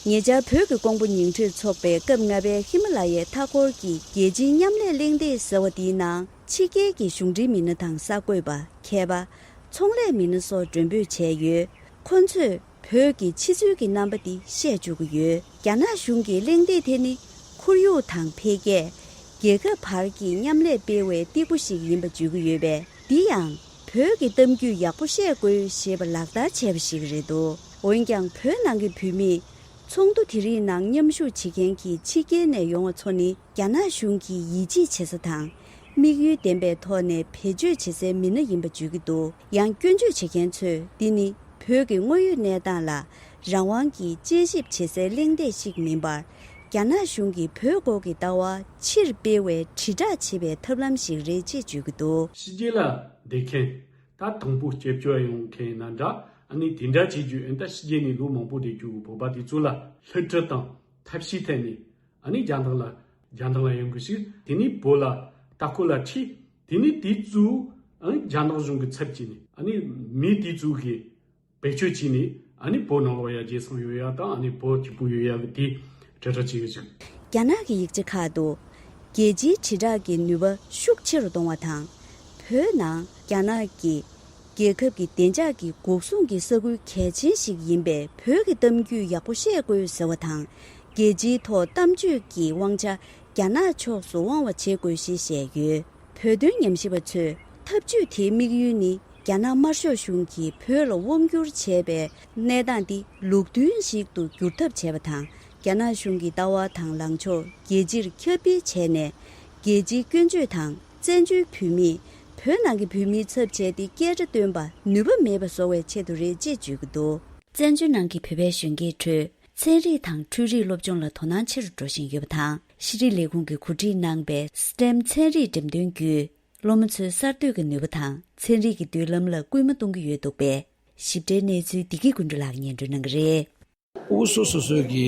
ཉེ་ཆར་བོད་ཀྱི་ཀོང་པོ་ཉིང་ཁྲིར་འཚོགས་པའི་སྐབས་ལྔ་པའི་ཧི་མ་ལ་ཡའི་མཐའ་འཁོར་གྱི་རྒྱལ་སྤྱིའི་མཉམ་ལས་གླེང་སྟེགས་ཟེར་བ་དེའི་ནང་། ཕྱི་རྒྱལ་གྱི་གཞུང་འབྲེལ་མི་སྣ་དང་གསར་འགོད་པ། མཁས་པ། ཚོང་ལས་མི་སྣ་སོགས་མགྲོན་འབོད་བྱས་ཡོད། ཁོ་ཚོས་བོད་ཀྱི་ཕྱི་ཚུལ་གྱི་རྣམ་པ་འདི་བཤད་བཅུག་གི་ཡོད། རྒྱ་ནག་གཞུང་གིས་གླེང་སྟེགས་དེ་ནི་ཁོར་ཡུག་དང་འཕེལ་རྒྱས། རྒྱལ་ཁབ་བར་གྱི་མཉམ་ལས་སྤེལ་བའི་སྟེགས་བུ་ཞིག་ཡིན་པ་བརྗོད་ཀྱི་ཡོད་པས། འདི་ཡང་བོད་ཀྱི་གཏམ་རྒྱུད་ཡག་པོ་བཤད་དགོས་ཞེས་པ་ལག་བསྟར་བྱས་པ་ཞིག་རེད་འདུག་འོན་ཀྱང་བོད་ནང་གི་བོད་མིས། ཚོགས་འདུ་དེ་རིགས་ནང་མཉམ་ཞུགས་བྱེད་མཁན་གྱི་ཕྱི་རྒྱལ་ནས་ཡོང་བ་ཚོ་ནི་རྒྱ་ནག་གཞུང་གིས་ཡིད་ཆེས་བྱེད་ས་དང་། དམིགས་ཡུལ་ལྡན་པའི་ཐོག་ནས་བེད་སྤྱོད་བྱེད་སའི་མི་སྣ་ཡིན་པ་བརྗོད་ཀྱི་འདུག་ཡང་སྐྱོན་བརྗོད་བྱེད་མཁན་ཚོས་འདི་ནི་བོད་ཀྱི་དངོས་ཡོད་གནས་སྟངས་ལ་རང་དབང་གིས་དཔྱད་ཞིབ་བྱེད་སའི་གླེང་སྟེགས་ཤིག་མིན་པར། རྒྱ་ནག་གཞུང་གིས་བོད་སྐོར་གྱི་ལྟ་བ་ཕྱིར་སྤེལ་བའི་དྲིལ་བསྒྲགས་བྱེད་པའི་ཐབས་ལམ་ཞིག་རེད་ཅེས་བརྗོད་ཀྱི་འདུག་ཕྱི་རྒྱལ་ལ་བསྡད་མཁན། ད་དང་པོ་སྐྱབས་བཅོལ་ཡོང་མཁན་ཡིན་ན་འདྲ། ཨ་ནི་དེ་འདྲ་བྱེད་རྒྱུ་ཨེ། ད་ཕྱི་རྒྱལ་ནས་ལོ་མང་པོ་བསྡད་རྒྱུ་བོད་པ་དེ་ཚོ་ལ་སླུ་བྲིད་དང་ཐབས་ཤེས་ཐད་ནས། ཨ་ནི་རྒྱ་ནག་ལ་རྒྱ་ནག་ལ་ཡོང་གི་ཞིག་དེ་ནས་བོད་ལ་ལྟ་སྐོར་ལ་ཁྲིད། དེ་ནས་དེ་ཚོ་ཨ་ནི་རྒྱ་ནག་གཞུང་གི་ཚབ་བྱས་ནས། ཨ་ནི་མི་དེ་ཚོ་གིས་བེད་སྤྱོད་བྱས་ནས། ཨ་ནི་བོད་ནང་ལོགས་ཡ་རྒྱལ་སོང་ཡོད་ཡ་དང་། ཨ་ནི་བོད་སྐྱིད་པོ་ཡོད་ཡ་གི་དེ་དྲིལ་བསྒྲགས་བྱེད་ཀྱི་ཞིག་རྒྱ་ནག་གི་ཡིག་ཆ་ཁག་ཏུ། རྒྱལ་སྤྱིའི་དྲིལ་བསྒྲགས་ཀྱི་ནུས་པ་ཤུགས་ཆེ་རུ་གཏོང་བ་དང་། བོད་ནང་རྒྱ་ནག་གི་རྒྱལ་ཁབ་ཀྱི་བདེ་འཇགས་ཀྱི་འགོག་སྲུང་གི་ས་ཁུལ་གལ་ཆེན་ཞིག་ཡིན་པས། བོད་ཀྱི་གཏམ་རྒྱུད་ཡག་པོ་བཤད་དགོས་ཟེར་བ་དང་། རྒྱལ་སྤྱིའི་ཐོག་གཏམ་བརྗོད་ཀྱི་དབང་ཆ་རྒྱ་ནག་ཕྱོགས་སུ་དབང་བ་བྱེད་དགོས་ཞེས་བཤད་ཡོད། བོད་དོན་ཉམས་ཞིབ་པ་ཚོས་ཐབས་ཇུས་དེའི་དམིགས་ཡུལ་ནི། རྒྱ་ནག་དམར་ཤོག་གཞུང་གིས་བོད་ལ་དབང་བསྒྱུར་བྱས་པའི་གནས་སྟངས་འདི་ལུགས་མཐུན་ཞིག་ཏུ་བསྒྱུར་ཐབས་བྱས་པ་དང་། རྒྱ་ནག་གཞུང་གི་ལྟ་བ་དང་ལངས་ཕྱོགས་རྒྱལ་སྤྱིར་ཁྱབ་སྤེལ་བྱས་ནས། རྒྱལ་སྤྱིའི་སྐྱོན་བརྗོད་དང་བཙན་བྱོལ་བོད་མིས་བོད་ནང་གི་བོད་མིའི་ཚབ་བྱས་ཏེ་སྐད་སྒྲ་བཏོན་པ་ནུས་པ་མེད་པ་བཟོ་བའི་ཆེད་དུ་རེད་ཅེས་བརྗོད་ཀྱི་འདུག་བཙན་བྱོལ་ནང་གི་བོད་པའི་གཞོན་སྐྱེས་ཁྲོད། ཚན་རིག་དང་འཕྲུལ་རིག་སློབ་སྦྱོང་ལ་དོ་སྣང་ཆེ་རུ་འགྲོ་བཞིན་ཡོད་པ་དང་། ཤེས་རིག་ལས་ཁུངས་ཀྱིས་གོ་སྒྲིག་གནང་པའི་སི་ཊེམ་ཚན་རིག་འགྲེམས་སྟོན་བརྒྱུད། སློབ་མ་ཚོའི་གསར་གཏོད་ཀྱི་ནུས་པ་དང་ཚན་རིག་གི་མདུན་ལམ་ལ་སྐུལ་མ་གཏོང་གི་ཡོད་འདུག་པས། ཞིབ་ཕྲའི་གནས་ཚུལ་བདེ་སྐྱིད་ཀུན་གྲུབ་ལགས་སྙན་སྒྲོན་གནང་གི་རེད། ཨུ་སོ་སོ་སོའི་གི་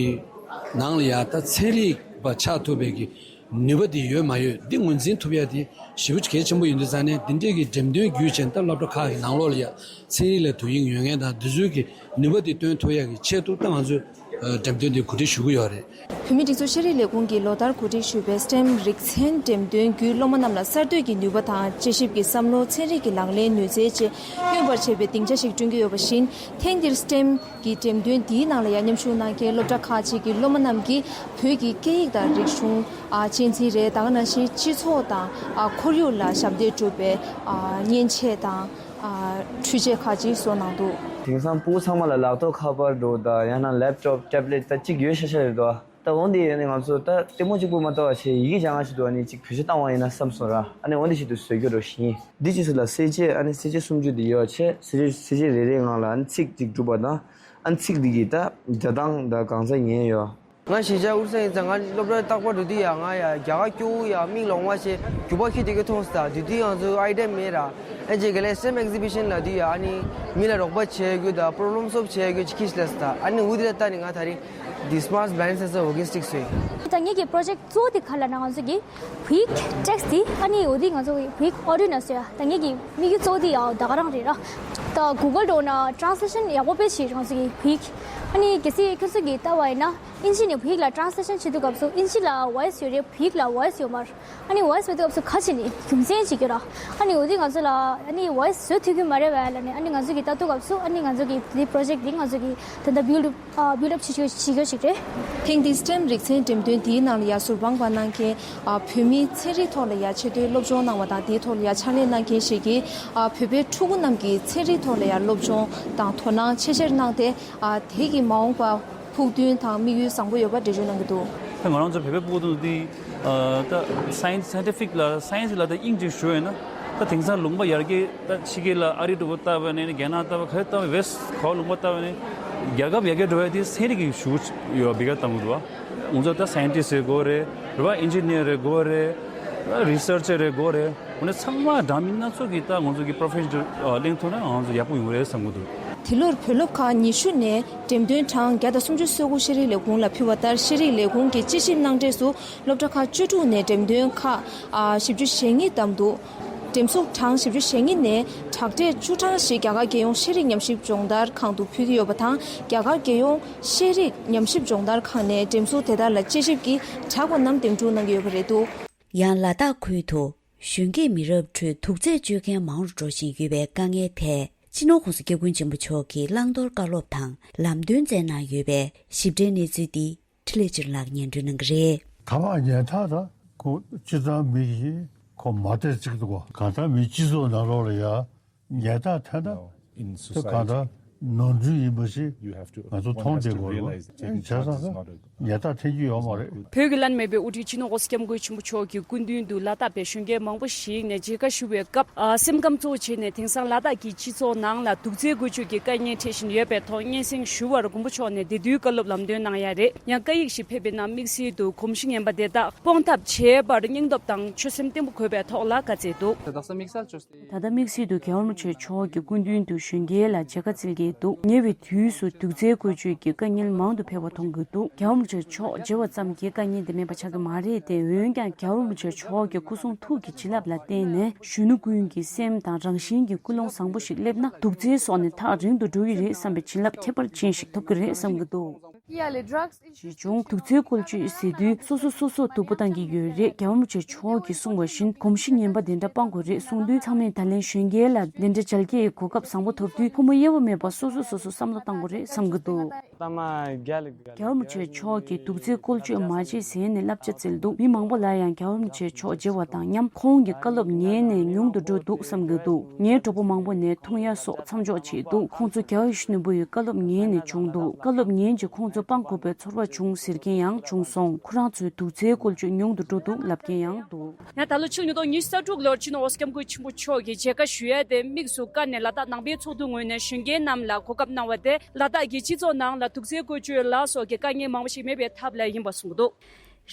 ནང་ལ་ཡ་ད་ཚན་རིག་པ་ཆགས་ཐུབ་པའི་གི་ནུས་པ་དེ་ཡོད་མ་ཡོད་འདི་ངོས་འཛིན་ཐུབ་ཡ་དེ་ཞེ་པོ་གལ་ཆེན་པོ་ཡིན་དུས་ཙང་ནས། འདི་འདྲའི་གི་འགྲེམས་སྟོན་བརྒྱུད་བྱས་ད་སློབ་གྲྭ་ཁག་གི་ནང་ལོགས་ལ་ཡ་ཚན་རིག་ལ་དོ་དབྱིངས་ཡོད་མཁན་དང་འདི་ཚོའི་གི་ནུས་པ་དེ་སྟོན་ཐུབ་ཡ་གི་ཆེད་དུ་ད་ང་ཚོས་འགྲེམས་སྟོན་འདི་གོ་སྒྲིག་ཞུ་གི་ཡོད་རེད། བོད་མིའི་སྒྲིག་འཛུགས་ཤེས་རིག་ལས་ཁུངས་ཀྱིས་ལོ་ལྟར་གོ་སྒྲིག་ཞུས་པའི་སི་ཊེམ་རིག་ཚན་འགྲེམས་སྟོན་བརྒྱུད། སློབ་མ་རྣམས་ལ་གསར་གཏོད་ཀྱི་ནུས་པ་དང་དཔྱད་ཞིབ་ཀྱི་བསམ་བློ། ཚན་རིག་གི་ལག་ལེན་ནུས་རྩལ་བཅས་སྟོན་པར་བྱེད་པའི་སྡིངས་ཆ་ཞིག་བསྐྲུན་གྱི་ཡོད་པ་བཞིན། ཐེངས་འདིར་སི་ཊེམ་གྱི་འགྲེམས་སྟོན་འདིའི་ནང་ལ་ཡང་མཉམ་ཞུགས་གནང་མཁན་སློབ་གྲྭ་ཁག་ཅིག་གི་སློབ་མ་རྣམས་ཀྱིས་བོད་ཀྱི་སྐད་ཡིག་དང་རིག་གཞུང་། ཨ། གཅེས་འཛིན་རེད། ད་ག་ནང་བཞིན་སྤྱི་ཚོགས་དང་། ཨ། ཁོར་ཡུག་ལ་ཞབས་འདེགས་སྒྲུབ་པའི། ཨ། མཉེན་ཆས་དང་། ཨ། འཕྲུལ་ཆས་ཁག་ཅིག་བཟོ་གནང་འདུག་དེང་སང་སྤུ་གུ་ཚང་མ་ལ་ལག་ཐོག་ཁ་པར་འདྲ་ད་ཡང་ན་ལེབ་ཊོབ་ཊེབ་ལེཊ་ད་གཅིག་ཡོད་ཤ་ཤ་རེད་དོ། ད་འོན་ཏེ་ཨ་ནི་ང་ཚོ་ད་ལྟད་མོ་གཅིག་པུ་མ་གཏོགས་བྱས་ཡི་གེ་སྦྱང་ང་ཞིག་འདུག་ཨ་ནི་གཅིག་བེད་སྤྱོད་བཏང་བ་ཡིན་ན་བསམ་སོང་ར། ཨ་ནི་འོན་ཏེ་ཞིག་ཏུ་བཟོ་རྒྱུ་རོ་ཞིང་འདི་ཅི་སི་ལ་གསལ་བྱེད་ཨ་ནི་གསལ་བྱེད་སུམ་ཅུ་འདི་ཡོད་བྱས་གསལ་བྱེད་གསལ་བྱེད་རེ་རེའི་ནང་ལ་ཨ་ནི་ཚིག་གཅིག་གྲུབ་པ་དང་ཨ་ནི་ཚིག་འདི་གི་ད་སྒྲ་གདངས་ད་གང་ཚ་ཉན་ཡོད། ང་གཞིས་ཆགས་ཨུ་ས་ཡིན་ཙང་ང་སློབ་གྲྭ་རྟག་པར་འགྲོ་དུས་ཡ་ང་ཡ་རྒྱ་གར་སྐྱོ་བོ་ཡ་མིག་ལོང་བ་ཞེས་རྒྱུ་པ་ཁྱི་དེ་གི་མཐོང་སྟ་དུས་དུས་ང་ཚོ་ཨའི་ཌེམ་མེད་ར། ཨ་ཅེ་ག་ལེ་སེམ་ཨེག་ཛི་བི་ཤན་ལ་དུས་ཡ་ཨ་ནི་མི་ལ་རོགས་པ་བྱེད་རྒྱུ་དང་པོ་རོབ་ལེམ་སོལབ་བྱེད་རྒྱུ་ཅིག་ཁྱི་ལ་སྟ་ཨ་ནི་འུ་དེ་ལ་ལྟ་ནི་ང་ད་རིང་དི་སི་མཱར་ཊི་བྷ་ལའིན་ཌི་སེན་སར་ཝོར་ཀིང་སི་ཊིག་སུ་ཡིན། ད་ངེད་ཀྱི་པོ་རོ་ཇེཀ་གཙོ་བོ་དེ་ག་ལ་ན་ང་ཚོ་གི་བོད་ཡིག་ཊེག་སི་དེ་ཨ་ནི་འོ་དེ་ང་ཚོ་གི་བོད་ཡིག་ཨོ་ཌི་ཡོ་ན་སོ་ཡ་ད་ངེད་ཀྱི་དམིགས་ཡུལ་གཙོ་བོ་དེ་ཡ་ད་ག་རང་རེད་ར། ད་གུ་གལ་འགྲོ་ན་ཊ་རན་སི་ལེ་ཤན་ཡག་པོ་དཔེ་བྱེད་ང་ཚོ་གི་བོད་ཡིག་ཨ་ནི་གལ་སྲིད་ཁྱོད་ཚོ་གི་ལྟ་བ་ཡིན་ན། ཨིན་ཇི་ནས་བོད་ཡིག་ལ་ཊ་རན་སི་ལེ་ཤན་བྱེད་དུས་སྐབས་སུ་ཨིན་ཇི་ལ་ཝོ་ཡི་སི་ཡོད་རེད། བོད་ཡིག་ལ་ཝོ་ཡི་སི་ཡོད་མ་རེད། ཨ་ནི་ཝོ་ཡི་སི་མེད་དུས་སྐབས་སུ་ག་བྱེད་ནས་རྒྱུ་མཚན་ཅིག་ཡོད་ར། ཨ་ནི་འོ་དེ་ང་ཚོ་ལ་ཨ་ནི་ཝོ་ཡི་སི་བཟོ་ཐུབ་ཀྱི་མ་རེད་བས་ལ་ནི་ཨ་ནི་ང་ཚོ་གི་ལྟ་དུས་སྐབས་སུ་ཨ་ནི་ང་ཚོ་གི་དེ་པོ་རོ་ཇེཀ་དེ་ང་ཚོ་གི་ད་ལྟ་བྷིལ་ཌི་ཨབ་བྷིལ་ཌི་ཨབ་བྱེད་ཆོག་བྱེད་ཆོག་ཞིག་རེད། ཐེངས་འདིའི་སི་ཊེམ་རིག་ཚན་འགྲེམས་སྟོན་དེའི་ནང་ལ་ཡ་ཟུར་དཔང་པ་གནང་མཁན་ཨ་བོད་མིའི་ཚན་རིག་ཐོག་ལ་ཡ་ཆེད་དོན་སློབ་སྦྱོང་གནང་བ་དང་དེའི་ཐོག་ལ་ཡ་ཕྱག་ལས་གནང་མཁན་ཞིག་གིས་ཨ་བོད་པའི་ཕྲུ་གུ་རྣམས་ཀྱི་ཚན་རིག་ཐོག་ལ་ཡ་སློབ་སྦྱོང་དང་དོ་སྣང་ཆེ་ཆེར་གནང་སྟེ། ཨ་དེ་གི་མ་འོངས་པ་ཕུགས་འདུན་དང་དམིགས་ཡུལ་བཟང་པོ་ཡོད་པ་འགྲེལ་བརྗོད་གནང་གི་འདུག་ད་ང་རང་ཚོ་བོད་པའི་ཕྲུ་གུ་དེ་ཨ་ད་སའེན་སི་སའེན་ཊི་ཕིག་ལ་སའེན་སི་ལ་ད་དབྱིངས་ཅིག་ཞུགས་ཡོད་ན་ད་དེང་སང་ལུང་པ་ཡར་རྒྱས་ད་ཕྱི་རྒྱལ་ལ་ཨ་རི་འདྲ་པོ་ལྟ་བ་ནས་རྒྱ་ནག་ལྟ་བ་ག་རེ་ལྟ་བ་བེས་ག་བ་ལུང་པ་ལྟ་བ་ནས་རྒྱལ་ཁབ་ཡར་རྒྱས་འགྲོ་བ་དེ་ཚན་རིག་གི་ཞུགས་ཡོད་བི་ག་བཏང་གི་འདུག་བ། ང་ཚོ་ད་སའེན་ཊིསི་རེད་དགོས་རེད་རེད་བ། ཨིན་ཇི་ནི་ཡར་རེད་དགོས་རེད། རི་སར་ཆར་རེད་དགོས་རེད། འོ་ན་ཚང་མ་འདྲ་མིན་སྣ་ཚོགས་ཀྱི་ད་ང་ཚོ་གི་པོ་རོ་ཕེ་ཤན་གླེང་ཐུབ་ན་ང་ཚོ་ཡག་པོ་ཡོང་རེད་བསམ་གྱི་འདུག་དེ་ལོར་བོད་སློབ་ཁག་ཉི་ཤུ་ནས་འགྲེམས་སྟོན་གྲངས་བརྒྱ་དང་སུམ་ཅུ་སོ་དགུ་ཤེས་རིག་ལས་ཁུངས་ལ་ཕུལ་བ་ལྟར་ཤེས་རིག་ལས་ཁུངས་ཀྱིས་དཔྱད་ཞིབ་གནང་འབྲས་སུ་སློབ་གྲྭ་ཁག་བཅུ་དྲུག་ནས་འགྲེམས་སྟོན་ཁག་ཨ་བཞི་བཅུ་ཞེ་གཉིས་བདམས་འདུག་འགྲེམས་གཟུགས་གྲངས་བཞི་བཅུ་ཞེ་གཉིས་ནས་དྲ་སྦྲེལ་བཅུ་གྲངས་ཤིག་རྒྱ་གར་རྒྱལ་ཡོངས་ཤེས་རིག་ཉམས་ཞིབ་སྦྱོང་བརྡར་ཁང་དུ་ཕུལ་གྱི་ཡོད་པ་དང་། རྒྱ་གར་རྒྱལ་ཡོངས་ཤེས་རིག་ཉམས་ཞིབ་སྦྱོང་བརྡར་ཁང་ནས་འགྲེམས་གཟུགས་དེ་དག་ལ་དཔྱད་ཞིབ་ཀྱིས་དྲག་པ་རྣམས་འདེམས་སྒྲུག་གནང་གི་ཡོད་པ་རེད་འདུག་ཡང་ལ་དྭགས་ཁུལ་དུ་གཞོན་སྐྱེས་མི་རབས་ཁྲོད་དུག་རྫས་སྤྱོད་མཁན་མང་རུ་འགྲོ་བཞིན་ཡོད་པའི་དཀའ་ངལ་ཐད་སྤྱི་ནོར་༸གོང་ས་༸སྐྱབས་མགོན་ཆེན་པོ་མཆོག་གིས་བླང་དོར་བཀའ་སློབ་དང་ལམ་སྟོན་སྩལ་གནང་ཡོད་པའི་ཞིབ་ཕྲའི་གནས་ཚུལ་འདི་འཕྲིན་ལས་ཆོས་སྒྲོན་ལགས་སྙན་སྒྲོན་གནང་གི་རེད། ད་མ་ཉལ་ཐག་ད་ཁོ་སྤྱི་བཏང་མི་གིས་ཁོ་མ་བལྟས་ཅིག་འདུག་ག་གང་ལྟར་མི་སྤྱི་ཚོགས་ནང་ལོགས་ལ་ཡ་ཉལ་ཐག་འཐེན་ན་ད་གང་ལྟར་ནོར་འཁྲུལ་ཡིན་པ་ཞིག་ང་ཚོ་མཐོང་བསྡད་དགོས་རེད། བྱས་ཙང་ཉལ་ཐག་འཐེན་རྒྱུ་ཡོད་མ་རེད། བོད་ཀྱི་བླ་ན་མེད་པའི་དབུ་ཁྲིད་སྤྱི་ནོར་༸གོང་ས་༸སྐྱབས་མགོན་ཆེན་པོ་མཆོག་གི་སྐུ་མདུན་དུ་ལ་དྭགས་པའི་གཞོན་སྐྱེས་མང་པོ་ཞིག་ནས་མཇལ་ཁ་ཞུ་བའི་སྐབས། ཨ་སེམས་ཁམས་གཙོ་བོ་བྱས་ནས་དེང་སང་ལ་དྭགས་ཀྱི་སྤྱི་ཚོགས་ནང་ལ་དུག་རྫས་བཀོལ་སྤྱོད་ཀྱི་དཀའ་ངལ་འཕྲད་བཞིན་ཡོད་པའི་ཐོག་སྙན་སེང་ཞུ་བར་མགོན་པོ་མཆོག་ནས་བདེ་སྡུག་བཀའ་སློབ་ལམ་སྟོན་གནང་ཡ་རེད། ཡང་བཀའ་ཡིག་ཞིག་ཕེབས་པའི་ནང་དམིགས་བསལ་དུ་གོམས་གཤིས་ངན་པ་དེ་དག་སྤོང་ཐབས་བྱེད་པར་སྙིང་སྟོབས་དང་ཆོད་སེམས་བརྟན་པོ་དགོས་པའི་ཐོག་ལ་བཀའ་སྩལ་འདུག་ད་ལྟ་དམིགས་བསལ་དུ་རྒྱལ་བ་རིན་པོ་ཆེ་མཆོག་གི་སྐུ་མདུན་དུ་གཞོན་སྐྱེས་ལ་མཇལ་ཁ་བསྩལ་གྱི་འདུག་ཉེ་བའི་དུས་སུ་དུག་རྫས་བཀོལ་སྤྱོད་ཀྱི་དཀའ་ངལ་མང་དུ་འཕེལ་བ་མཐོང་གི་འདུག་རྒྱལ་བ་རིན་པོ་ཆེ་མཆོག་མཇལ་བ་ཙམ་གྱིས་དཀའ་ངལ་འདི་མེད་པ་ཆགས་ཀྱི་མ་རེད་དེ། འོན་ཀྱང་རྒྱལ་བ་རིན་པོ་ཆེ་མཆོག་གི་སྐུ་གསུང་ཐུགས་ཀྱི་བྱིན་རླབས་ལ་བརྟེན་ནས་གཞོན་ནུ་ཀུན་གྱི་སེམས་དང་རང་བཞིན་གྱི་ཀུན་སློང་བཟང་པོ་ཞིག་སླེབས་ན་དུག་རྫས་སོགས་ནས་ཐག་རིང་དུ་འགྲོ་གི་རེད་བསམ་པའི་བྱིན་རླབས་ཁྱད་པར་ཅན་ཞིག་ཐོབ་ཀྱི་རེད་བསམ་གྱི་འདུག་ཞིག་བྱུང་། དུག་རྫས་བཀོལ་སྤྱོད་ཟེར་དུས་སོ་སོ་སོ་སོ་སྡུག་པོ་བཏང་གི་ཡོད་རེད། རྒྱལ་བ་རིན་པོ་ཆེ་མཆོག་གིས་གསུངས་པ་བཞིན་གོམས་གཤིས་ངན་པ་དེ་འདྲ་སྤང་དགོས་རེད་གསུངས་དུས། ཚང་མས་ད་ལན་གཞོན་སྐྱེས་ལ་དེ་འདྲ་མཇལ་སྐྱེས་གོ་སྐབས་བཟང་པོ་ཐོབ་དུས་ཕོ་མོ་དབྱེ་བ་མེད་པར་སོ་སོ་སོ་སོ་བསམ་བློ་བཏང་དགོས་རེད་བསམ་གྱི་འདུག་རྒྱལ་བ་རིན་པོ་ཆེ་མཆོག་གིས་དུག་རྫས་བཀོལ་སྤྱོད་མ་བྱེད་ཟེར་ནས་བསླབ་བྱ་བསྩལ་འདུག་མི་མང་པོ་ལ་ཡང་རྒྱལ་བ་རིན་པོ་ཆེ་མཆོག་མཇལ་བ་དང་མཉམ་ཁོང་གི་བཀའ་སློབ་ཉན་ནས་ཉུང་དུ་འགྲོ་འདུག་བསམ་གྱི་འདུག་ངའི་གྲོགས་པོ་མང་པོ་ནས་འཐུང་ཡ་སོགས་མཚམས་འཇོག་བྱས་འདུག་ཁོང་ཚོ་རྒྱལ་བ་ཡིད་བཞིན་ནོར་བུ་ཡི་བཀའ་སློབ་ཉན་ནས་བྱུང་འདུག་བཀའ་སློབ་ཉན་རྗེས་ཁོང་ཚོ་སྤང་དགོས་པའི་ཚོར་བ་བྱུང་ཟེར་མཁན་ཡང་བྱུང་སོང་། ཁོ་རང་ཚོས་དུག་རྫས་བཀོལ་སྤྱོད་ཉུང་དུ་འགྲོ་འདུག་ལབ་མཁན་ཡང་འདུག་ཡང་ད་ལོ་ཕྱི་ལོ་ཉིས་སྟོང་ཉི་ཤུ་རྩ་དྲུག་ལོར་སྤྱི་ནོར་༸གོང་ས་༸སྐྱབས་མགོན་ཆེན་པོ་མཆོག་གིས་མཇལ་ཁ་ཞུ་ཡ་དེ་དམིགས་སུ་བཀར་ནས་ལ་དྭགས་ནང་པའི་ཚོགས་འདུའི་ངོས་ནས་གཞོན་སྐྱེས་རྣམས་ལ་གོ་སྐབས་གནང་བ་དེ་ལ་དྭགས་ཀྱི་སྤྱི་ཚོགས་ནང་ལ་དུག་རྫས་བཀོལ་སྤྱོད་ལ་སོགས་ཀྱི་དཀའ་ངལ་མང་པོ་ཞིག་མེད་པའི་ཐབས་ལ་ཡིན་པ་གསུངས་འདུག་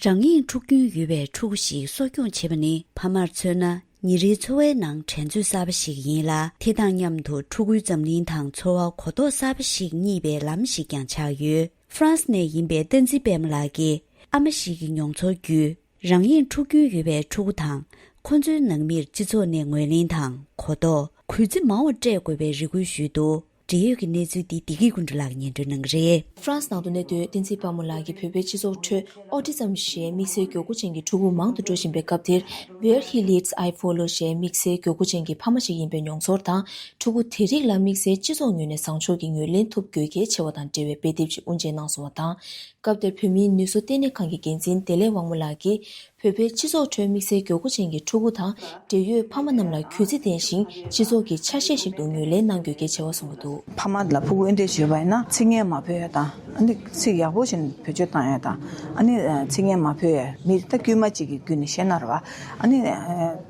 རང་ཉིད་འཁྲུག་སྐྱོན་ཡོད་པའི་ཕྲུ་གུ་ཞིག་གསོ་སྐྱོང་བྱེད་པ་ནི་ཕ་མར་མཚོན་ན་ཉིན་རེའི་འཚོ་བའི་ནང་འགྲན་རྩོད་གསར་པ་ཞིག་ཡིན་ལ། དེ་དང་མཉམ་དུ་ཕྲུ་གུའི་འཛམ་གླིང་དང་འཚོ་བ་གོ་རྟོགས་གསར་པ་ཞིག་རྙེད་པའི་ལམ་ཞིག་ཀྱང་ཆགས་ཡོད། ཧྥ་རན་སི་ནས་ཡིན་པའི་བསྟན་འཛིན་པད་མ་ལགས་ཀྱིས་ཨ་མ་ཞིག་གི་མྱོང་ཚོར་བརྒྱུད། རང་ཉིད་འཁྲུག་སྐྱོན་ཡོད་པའི་ཕྲུ་གུ་དང་ཁོ་ཚོའི་ནང་མིར་སྤྱི་ཚོགས་ནས་ངོས་ལེན་དང་གོ་རྟོགས། གུས་བརྩི་མང་བ་སྤྲད་དགོས་པའི་རེ་སྐུལ་ཞུས་འདུག་འབྲེལ་ཡོད་ཀྱི་གནས་ཚུལ་འདི་བདེ་སྐྱིད་ཀུན་གྲོལ་ལགས་སྙན་སྒྲོན་གནང་གི་རེད། ཧྥ་རན་སི་ནང་དུ་གནས་སྡོད་བསྟན་འཛིན་དཔལ་མོ་ལགས་ཀྱིས་བོད་པའི་སྤྱི་ཚོགས་ཁྲོད་ཨོ་ཊི་ཛམ་ཞེས་དམིགས་བསལ་འགྱུར་ཁུག་ཅན་གྱི་ཕྲུ་གུ་མང་དུ་འགྲོ་བཞིན་པའི་སྐབས་དེར། Where he leads, I follow ཞེས་དམིགས་བསལ་འགྱུར་ཁུག་ཅན་གྱི་ཕ་མ་ཞིག་ཡིན་པའི་མྱོང་ཚོར་དང་། ཕྲུ་གུ་དེ་རིགས་ལ་དམིགས་བསལ་སྤྱི་ཚོགས་ངོས་ནས་བཟང་ཕྱོགས་ཀྱི་ངོས་ལེན་ཐུབ་དགོས་གལ་ཆེ་བ་དང་འབྲེལ་བའི་དཔེ་དེབ་ཅིག་དབུ་འབྱེད་གནང་སོང་བ་དང་། སྐབས་དེར་བོད་མིའི་ནུས་གསོ་ལྟེ་གནས་ཁང་གི་འགན་འཛིན་བདེ་ལེགས་དབང་མོ་ལགས་ཀྱིས། བོད་པའི་སྤྱི་ཚོགས་ཁྲོད་དམིགས་བསལ་མགྱོགས་པོ་ཅན་གྱི་ཕྲུ་གུ་དང་འབྲེལ་ཡོད་ཕ་མ་རྣམས་ལ་གུས་བརྩི་ལྡན་ཞིང་སྤྱི་ཚོགས་ཀྱི་ཆ་ཤས་ཤིག་ཏུ་ངོས་ལེན་གནང་རྒྱུ་གལ་ཆེ་བ་གསུངས་ཀྱི་འདུག། ཕ་མ་ལ་ཕྲུ་གུ་འོན་ཏེ་བྱོས་པ་ཡིན་ན་ཚིག་ངན་མ་ཕོད་ཡ་དང་ཨ་ནི་ཚིག་ཡག་པོ་ཞིག་བེད་སྤྱོད་བཏང་ཡ་དང་ཨ་ནི་ཚིག་ངན་མ་ཕོད་ཡ་མི་ད་དཀྱུས་མ་གཅིག་གི་བརྒྱུད་ནས་བཤད་ན་རེད་བ། ཨ་ནི་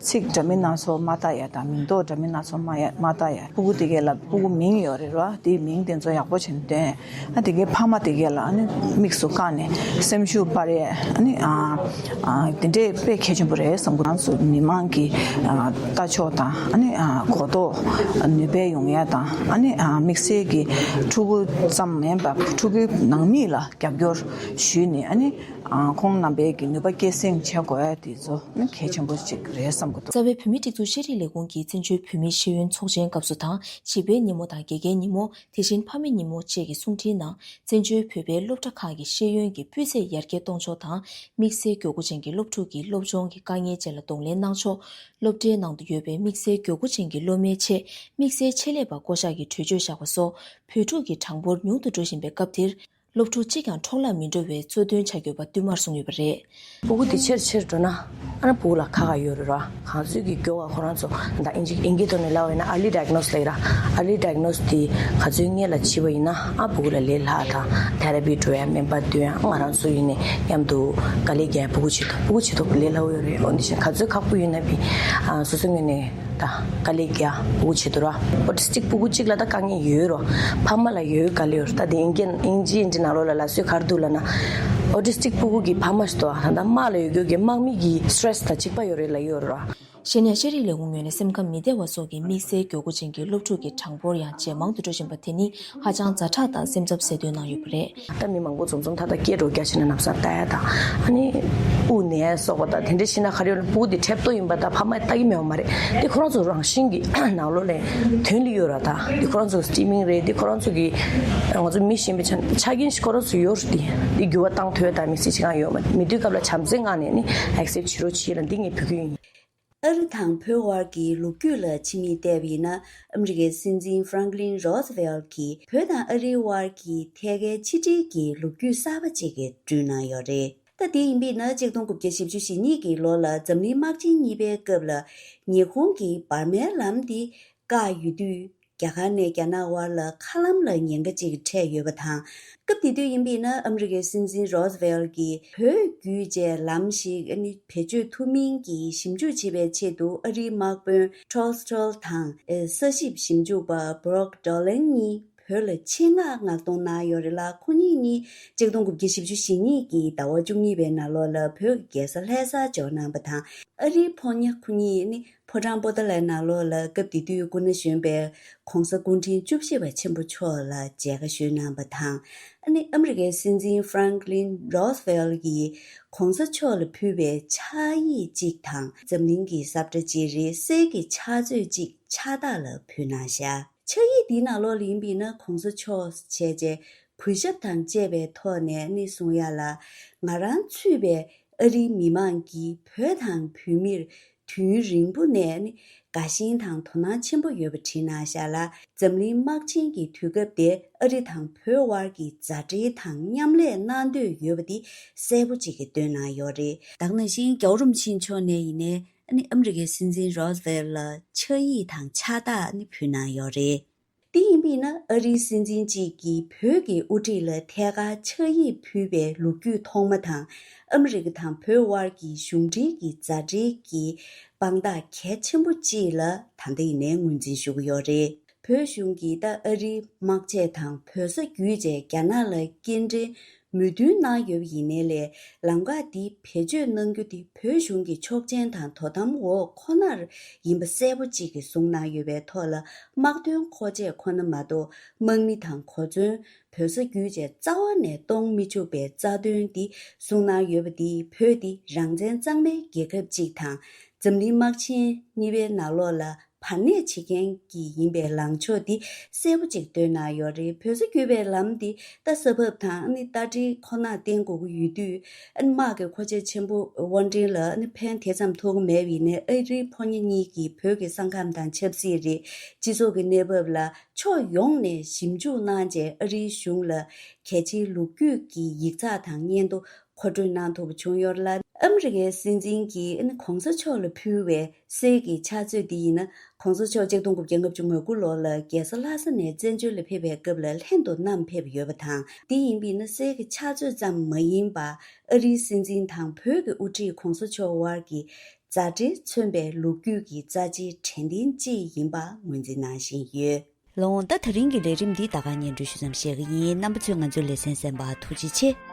ཚིག་འདྲ་མིན་སྣ་ཚོགས་མ་བཏགས་ཡ་དང་མིང་འདོགས་འདྲ་མིན་སྣ་ཚོགས་མ་ཡ་མ་བཏགས་ཡ། ཕྲུ་གུ་དེ་གས་ལ་ཕྲུ་གུ་མིང་ཡོད་རེད་བ། དེའི་མིང་དེ་ཚོ་ཡག་པོ་བྱས་ནས་འདོན། ཨ་དེ་གའི་ཕ་མ་དེ་གའི་ལ་ཨ་ནི་དམིགས་སུ་བཀར་ནས་སེམས་ཤུགས་སྤར་ཡས་ཨ་ནི་ཨ་ཨ་དེ་འདྲས་དཔེ་གལ་ཆེན་པོ་རེད་བསམ་གི། ང་ཚོ་མི་མང་གི་ཨ་ལྟ་ཕྱོགས་དང་ཨ་ནི་ཨ་གོ་རྟོགས་ནུས་པ་ཡོང་ཡས་དང་ཨ་ནི་ཨ་དམིགས་བསལ་གྱི་ཕྲུ་གུ་ཙམ་མིན་པ་ཕྲུ་གུའི་ནང་མི་ལ་རྒྱབ་སྐྱོར་ཞུས་ནས་ཨ་ནི་ཨ་ཁོང་རྣམ་པའི་གི་ནུས་པ་སྐྱེད་སྲིང་བྱེད་དགོས་ཡས་དེ་ཚོ་ནི་གལ་ཆེན་པོ་ཞིག་རེད་བསམ་གི་འདུག། རྩ་བའི་བོད་མིའི་སྒྲིག་འཛུགས་ཤེས་རིག་ལས་ཁུངས་ཀྱིས་བཙན་བྱོལ་བོད་མིའི་ཤེས་ཡོན་ཚོགས་ཆེན་སྐབས་སུ་དང་བྱིས་པའི་ཉིན་མོ་དང་དགེ་རྒན་ཉིན་མོ། དེ་བཞིན་ཕ་མའི་ཉིན་མོ་བཅས་ཀྱི་གསུང་འཕྲིན་ནང་བཙན་བྱོལ་བོད་པའི་སློབ་གྲྭ་ཁག་གི་ཤེས་ཡོན་གྱི་སྤུས་ཚད་ཡར་རྒྱས་གཏོང་ཕྱོགས་དང་དམིགས་བསལ་མགྱོགས་པོ་ཅན་གྱི་སློབ་ཕྲུག་གི་སློབ་སྦྱོང་གི་དཀའ་ངལ་བཅས་ལ་གདོང་ལེན་གནང་ཕྱོགས། སློབ་གྲྭའི་ནང་དུ་ཡོད་པའི་དམིགས་བསལ་མགྱོགས་པོ་ཅན་གྱི་སློབ་མའི་ཆེད་དམིགས་བསལ་ཆེད་ལས་པ་བསྐོ་གཞག་གི་གྲོས་ཆོད་བཞག་པ་སོགས་བོད་ཕྲུག་གི་གྲངས་འབོར་ཉུང་དུ་འགྲོ་བཞིན་པའི་སྐབས་འདིར། སློབ་ཕྲུག་གཅིག་ཀྱང་འཕྲོ་བརླག་མི་འགྲོ་བའི་གཙོ་འདོན་བྱ་དགོས་པ་བསྟུད་མར་གསུངས་ཡོད་པ་རེད། ཕྲུ་གུ་དེ་ཆེར་ཆེར་འགྲོ་ན་ཨ་ནི་ཕྲུ་གུ་ལ་ཁག་ཁག་ཡོད་རེད་ར། གང་ཚོད་ཀྱི་མགྱོགས་པ་ཁོ་རང་ཚོ་ད་ཨིན་ཇི་ཨིན་སྐད་ཐོག་ནས་ལབ་པ་ཡིན་ན་early diagnose ལབ་ཡོད་ར། early diagnose དེ་ག་ཚོད་སྔོན་ལ་བྱས་པ་ཡིན་ན་ཨ་ཕྲུ་གུ་ལ་ལས་སླ་དང་therapy འགྲོ་ཡ་སྨན་པ་འདོན་ཡ་ང་རང་ཚོ་ཡིན་ནས་མཉམ་དུ་དཀའ་ལས་རྒྱག་ཡ་ཕྲུ་གུ་བྱེད་ཐུབ་ཕྲུ་གུ་བྱེད་ཐུབ་ལས་སླ་པོ་ཡོད་རེད། འོ་འདི་བཞིན་ག་ཚོད་ཁག་པོ་ཡོད་ན་བི་ཨ་སོ་སོའི་ངོས་ནས། ད་དཀའ་ལས་རྒྱག་ཕྲུ་གུ་བྱེད་དུ་ར། autistic ཕྲུ་གུ་གཅིག་ལ་ད་དཀའ་ངལ་ཡོད་རོ། ཕ་མ་ལ་ཡོད་དཀའ་ལས་ཡོད་རོ། ད་དེ་ཨིན་སྐད་ཨིན་ཇི་ཨིན་ཇི་ནང་ལོགས་ལ་ལབ་སྲོལ་ག་རེ་འདུག་ལབ་ན། autistic ཕྲུ་གུ་གི་ཕ་མ་ཞིག་འདུག་ཨ། ད་ལྟ་དམག་ལ་ཡོད་རྒྱུ་གི་དམག་མི་གི་stress དང་གཅིག་པ་ཡོད་རེད་ལབ་ཡོད་རོ། གཞན་ཡང་ཤེས་རིག་ལས་ཁུངས་ངོས་ནས་སེམས་ཁམས་མི་བདེ་བ་སོགས་ཀྱི་དམིགས་བསལ་མགྱོགས་པོ་ཅན་གྱི་སློབ་ཕྲུག་གི་གྲངས་འབོར་ཡང་ཇེ་མང་དུ་འགྲོ་བཞིན་པ་དེ་ནི་ཧ་ཅང་ཛ་དྲག་དང་སེམས་འཚབ་གསལ་སྟོན་གནང་ཡོད་པ་རེད། ད་མི་མང་པོ་འཛོམས་འཛོམས་ཐག་ཐག་སྐད་སྒྲོག་རྒྱག་བྱས་ནས་ལམ་སང་ལྟ་ཡ་དང་ཨ་ནི་དབུགས་ནད་སོགས་པ་དང་དེ་འདྲ་ཤི་ན་ག་རེ་ཡོད་ན་ཕྲུ་གུ་དེ་ཁྲེབ་ཏོ་ཡིན་པ་དང་ཕ་མས་ལྟ་གི་མེད་པ་མ་རེད། དེ་ཁོ་རང་ཚོ་རང་བཞིན་གྱི་ནང་ལོགས་ནས་ཐོན་ལི་ཡོད་ར། ད་དེ་ཁོ་རང་ཚོ་སི་ཊི་མིང་རེད། དེ་ཁོ་རང་ཚོ་གི་ང་ཚོ་མི་གཞན་པའི་ཆ་ཆ་རྐྱེན་ཞིག་ཁོ་རང་ཚོ་ཡོད་རེད། དེ་དེ་འགྱུར་བ་བཏང་ཐུབ་ཡ་དང་མི་ཚེ་ཕྱི་གང་ཡོད་མ་རེད། མི་དུས་སྐབས་ལ་བྱམས་བརྩེའི་ངང་ནས་ནི་accept བྱེད་རོགས་བྱེད་ལ་འདི་ངས་འབོད་སྐུལ་ཡིན། ཨ་རི་དང་བོད་དབར་གྱི་ལོ་རྒྱུས་ལ་ཕྱི་མིག་བལྟས་པ་ཡིན་ན། ཨ་མི་རི་ཀའི་སྲིད་འཛིན་Franklin Roosevelt གྱིས་བོད་དང་ཨ་རིའི་དབར་གྱི་ཐད་ཀའི་ཕྱི་འབྲེལ་གྱི་ལོ་རྒྱུས་གསར་པ་ཅིག་བསྐྲུན་གནང་ཡོད་རེད། ད་དེ་ཡིན་པས་ན་གཅིག་སྟོང་དགུ་བརྒྱ་བཞི་བཅུ་ཞེ་གཉིས་ཀྱི་ལོ་ལ་འཛམ་གླིང་དམག་ཆེན་གཉིས་པའི་སྐབས་ལ་ཉི་ཧོང་གིས་འབར་མའི་ལམ་དེ་བཀག་ཡོད་དུས། རྒྱ་གར་ནས་རྒྱ་ནག་དབར་ལ་མཁའ་ལམ་ལ་ཉེན་ཁ་ཅིག་འཕྲད་ཡོད་པ་དང་། སྐབས་དེ་དུས་ཡིན་པས་ན་ཨ་མི་རི་ཀའི་སྲིད་འཛིན་རོ་སི་ཝེལ་གྱིས་བོད་བརྒྱུད་བཅས་ལམ་ཞིག་ཨ་ནི་བེད་སྤྱོད་ཐུབ་མིན་གྱི་ཞིབ་འཇུག་བྱེད་པའི་ཆེད་དུ་ཨ་རིའི་དམག་དཔོན་ཊོལ་སི་ཊོལ་དང་ས་ཞིབ་ཞིབ་འཇུག་པ་བྷོ་རོག་ཌོ་ལན་གཉིས་བོད་ལ་ཆེད་མངགས་མངགས་གཏོང་གནང་ཡོད་རེད་ལ། ཁོ་གཉིས་གཉིས་གཅིག་སྟོང་དགུ་བརྒྱ་བཞི་བཅུ་ཞེ་གཉིས་ཀྱི་ཟླ་བ་བཅུ་གཉིས་པའི་ནང་ལོགས་ལ་བོད་ཀྱི་རྒྱལ་ས་ལྷ་སར་འབྱོར་གནང་པ་དང་། ཨ་རིའི་ཕོ་ཉ་ཁོ་གཉིས་ནི། ཕོ་བྲང་པོ་ཏཱ་ལའི་ནང་ལོགས་ལ་སྐབས་དེ་དུས་སྐུ་ན་གཞོན་པའི་༧གོང་ས་སྐུ་ཕྲེང་བཅུ་བཞི་པ་ཆེན་པོ་མཆོག་ལ་མཇལ་ཁ་ཞུས་གནང་པ་དང་། ཨ་ནི་ཨ་མི་རི་ཀའི་སྲིད་འཛིན་Franklin Roosevelt གྱིས་༧གོང་ས་མཆོག་ལ་ཕུལ་བའི་ཕྱག་ཡིག་ཅིག་དང་འཛམ་གླིང་གི་ས་བཀྲ་གཅིག་རེད། གསེར་གྱི་ཕྱག་མཛོད་ཅིག་ཕྱག་རྟགས་ལ་ཕུལ་གནང་བཞག། ཕྱག་ཡིག་འདིའི་ནང་ལོགས་ལ་ཡིན་པས་ན་༧གོང་ས་མཆོག་བྱས་རྗེས་གུས་ཞབས་དང་བཅས་པའི་ཐོག་ནས་ནི་གསུང་ཡ་ལ། ང་རང་ཚུད་པའི་ཨ་རིའི་མི་མང་གིས་བོད་དང་བོད་མིར་དུས་ཡུན་རིང་པོ་ནས་ནི་དགའ་ཞེན་དང་དོ་སྣང་ཆེན་པོ་ཡོད་པ་བྲིས་གནང་བཞག་ལ། འཛམ་གླིང་དམག་ཆེན་གྱི་དུས་སྐབས་དེ་ཨ་རི་དང་བོད་དབར་གྱི་མཛའ་འབྲེལ་དང་མཉམ་ལས་གནང་འདོད་ཡོད་པ་དེ་གསལ་པོ་ཅིག་གིས་སྟོན་གནང་ཡོད་རེད། ད་ག་ནང་བཞིན་རྒྱལ་བ་རིན་པོ་ཆེ་མཆོག་ནས་ཡིན་ནའི་ཨ་ནི་ཨ་མི་རི་ཀའི་སྲིད་འཛིན་རོ་སི་ཝེལ་ལ་ཕྱག་ཡིག་དང་ཕྱག་རྟགས་ནི་ཕུལ་གནང་ཡོད་རེད། དེ་ཡིན་པས་ན་ཨ་རིའི་སྲིད་འཛིན་གཅིག་གིས་བོད་ཀྱི་དབུ་ཁྲིད་ལ་ཐད་ཀར་ཕྱག་ཡིག་ཕུལ་བའི་ལོ་རྒྱུས་ཐོག་མ་དང་། ཨ་མི་རི་ཀ་དང་བོད་དབར་གྱི་གཞུང་འབྲེལ་གྱི་མཛའ་འབྲེལ་གྱི་དཔང་རྟགས་གལ་ཆེན་པོ་གཅིག་ལ་ད་ལྟ་ཡིན་ནའི་ངོས་འཛིན་ཞུ་གི་ཡོད་རེད། བོད་གཞུང་གིས་ད་ཨ་རིའི་དམག་ཆས་དང་བོད་ས་བརྒྱུད་བཅས་རྒྱ་ནག་ལ་སྐྱེལ་འདྲེན་མོས་མཐུན་གནང་ཡོད་པ་ཡིན་ནའི་ལས། ལམ་ཁ་འདི་བེད་སྤྱོད་གནང་རྒྱུ་དེ་བོད་གཞུང་གི་ཆོག་མཆན་དང་དོ་དམ་འོག་ཁོ་ནར་ཡིན་པ་གསལ་པོ་གཅིག་གིས་གསུངས་གནང་ཡོད་པའི་ཐོག་ལ། དམག་དོན་མཁོ་ཆས་ཁོ་ན་མ་གཏོགས་དམག་མི་དང་གོ་མཚོན་བོད་ས་བརྒྱུད་བཅས་རྩ་བ་ནས་གཏོང་མི་ཆོག་པའི་རྩ་དོན་འདི་གསུངས་གནང་ཡོད་པ་འདིས་བོད་འདི་རང་བཙན་གཙང་མའི་རྒྱལ་ཁབ་ཅིག་དང་འཛམ་གླིང་དམག་ཆེན་གཉིས་པའི་ནང་ལོགས་ལ། བར་གནས་བྱེད་མཁན་གྱི་ཡིན་པའི་ལངས་ཕྱོགས་འདི་གསལ་པོ་ཅིག་སྟོན་གནང་ཡོད་རེད། བོད་ས་བརྒྱུད་པའི་ལམ་འདི་ད་ས་བབ་དང་ནི་ལྟ་འབྲེལ་ཁོ་ན་བསྟེན་དགོས་ཀྱི་ཡོད་དུས། ཨ་ནི་དམག་གི་མཁོ་ཆས་ཆེན་པོ་དབོར་འདྲེན་ལ་ཨ་ནི་ཕན་དེ་ཙམ་ཐོགས་ཀྱི་མེད་པ་ཡིན་ནའི་ཨ་རིའི་ཕོ་ཉ་གཉིས་ཀྱིས་བོད་ཀྱི་ས་ཁམས་དང་ཆབ་སྲིད་རེད། སྤྱི་ཚོགས་ཀྱི་གནས་བབ་ལ་ཕྱོགས་ཡོངས་ནས་ཞིབ་འཇུག་གནང་རྗེས་ཨ་རིའི་གཞུང་ལ་གལ་ཆེའི་ལོ་རྒྱུས་ཀྱི་ཡིག་ཚགས་དང་སྙན་ཐོ། མཁོ་སྤྲོད་གནང་ཐུབ་པ་བྱུང་ཡོད་ལ། ཨ་མི་རི་ཀའི་སྲིད་འཛིན་གྱིས་ཨ་ནི་གོང་ས་མཆོག་ལ་ཕུལ་བའི་གསེར་གྱི་ཕྱག་མཛོད་འདི་ཡིན་ན། གོང་ས་མཆོག་ཆིག་སྟོང་དགུ་བརྒྱ་ལྔ་བཅུ་ང་དགུ་ལོ་ལ་རྒྱལ་ས་ལྷ་ས་ནས་བཙན་བྱོལ་ལ་ཕེབས་པའི་སྐབས་ལ་ལྷན་དུ་བསྣམས་ཕེབས་ཡོད་པ་དང་། འདི་ཡིན་པས་ན་གསེར་གྱི་ཕྱག་མཛོད་ཙམ་མ་ཡིན་པར། ཨ་རིའི་སྲིད་འཛིན་དང་བོད་ཀྱི་དབུ་ཁྲིད་གོང་ས་མཆོག་དབར་གྱི་མཛའ་འབྲེལ་མཚོན་པའི་ལོ་རྒྱུས་ཀྱི་རྩ་ཆེའི་དྲན་རྟེན་གཅིག་ཡིན་པ་ངོས་འཛིན་གནང་བཞིན་ཡོད། ལགས་འོང་། ད་དེ་རིང་གི་ལས་རིམ་འདི་ད་ག་སྙན་སྒྲོན་ཞུ་མཚམས་བཞག་གི་ཡིན། རྣམ་པ་ཚོས་ང་ཚོའི་ལེ་ཚན་གསན་པར་ཐུགས་རྗེ་ཆེ།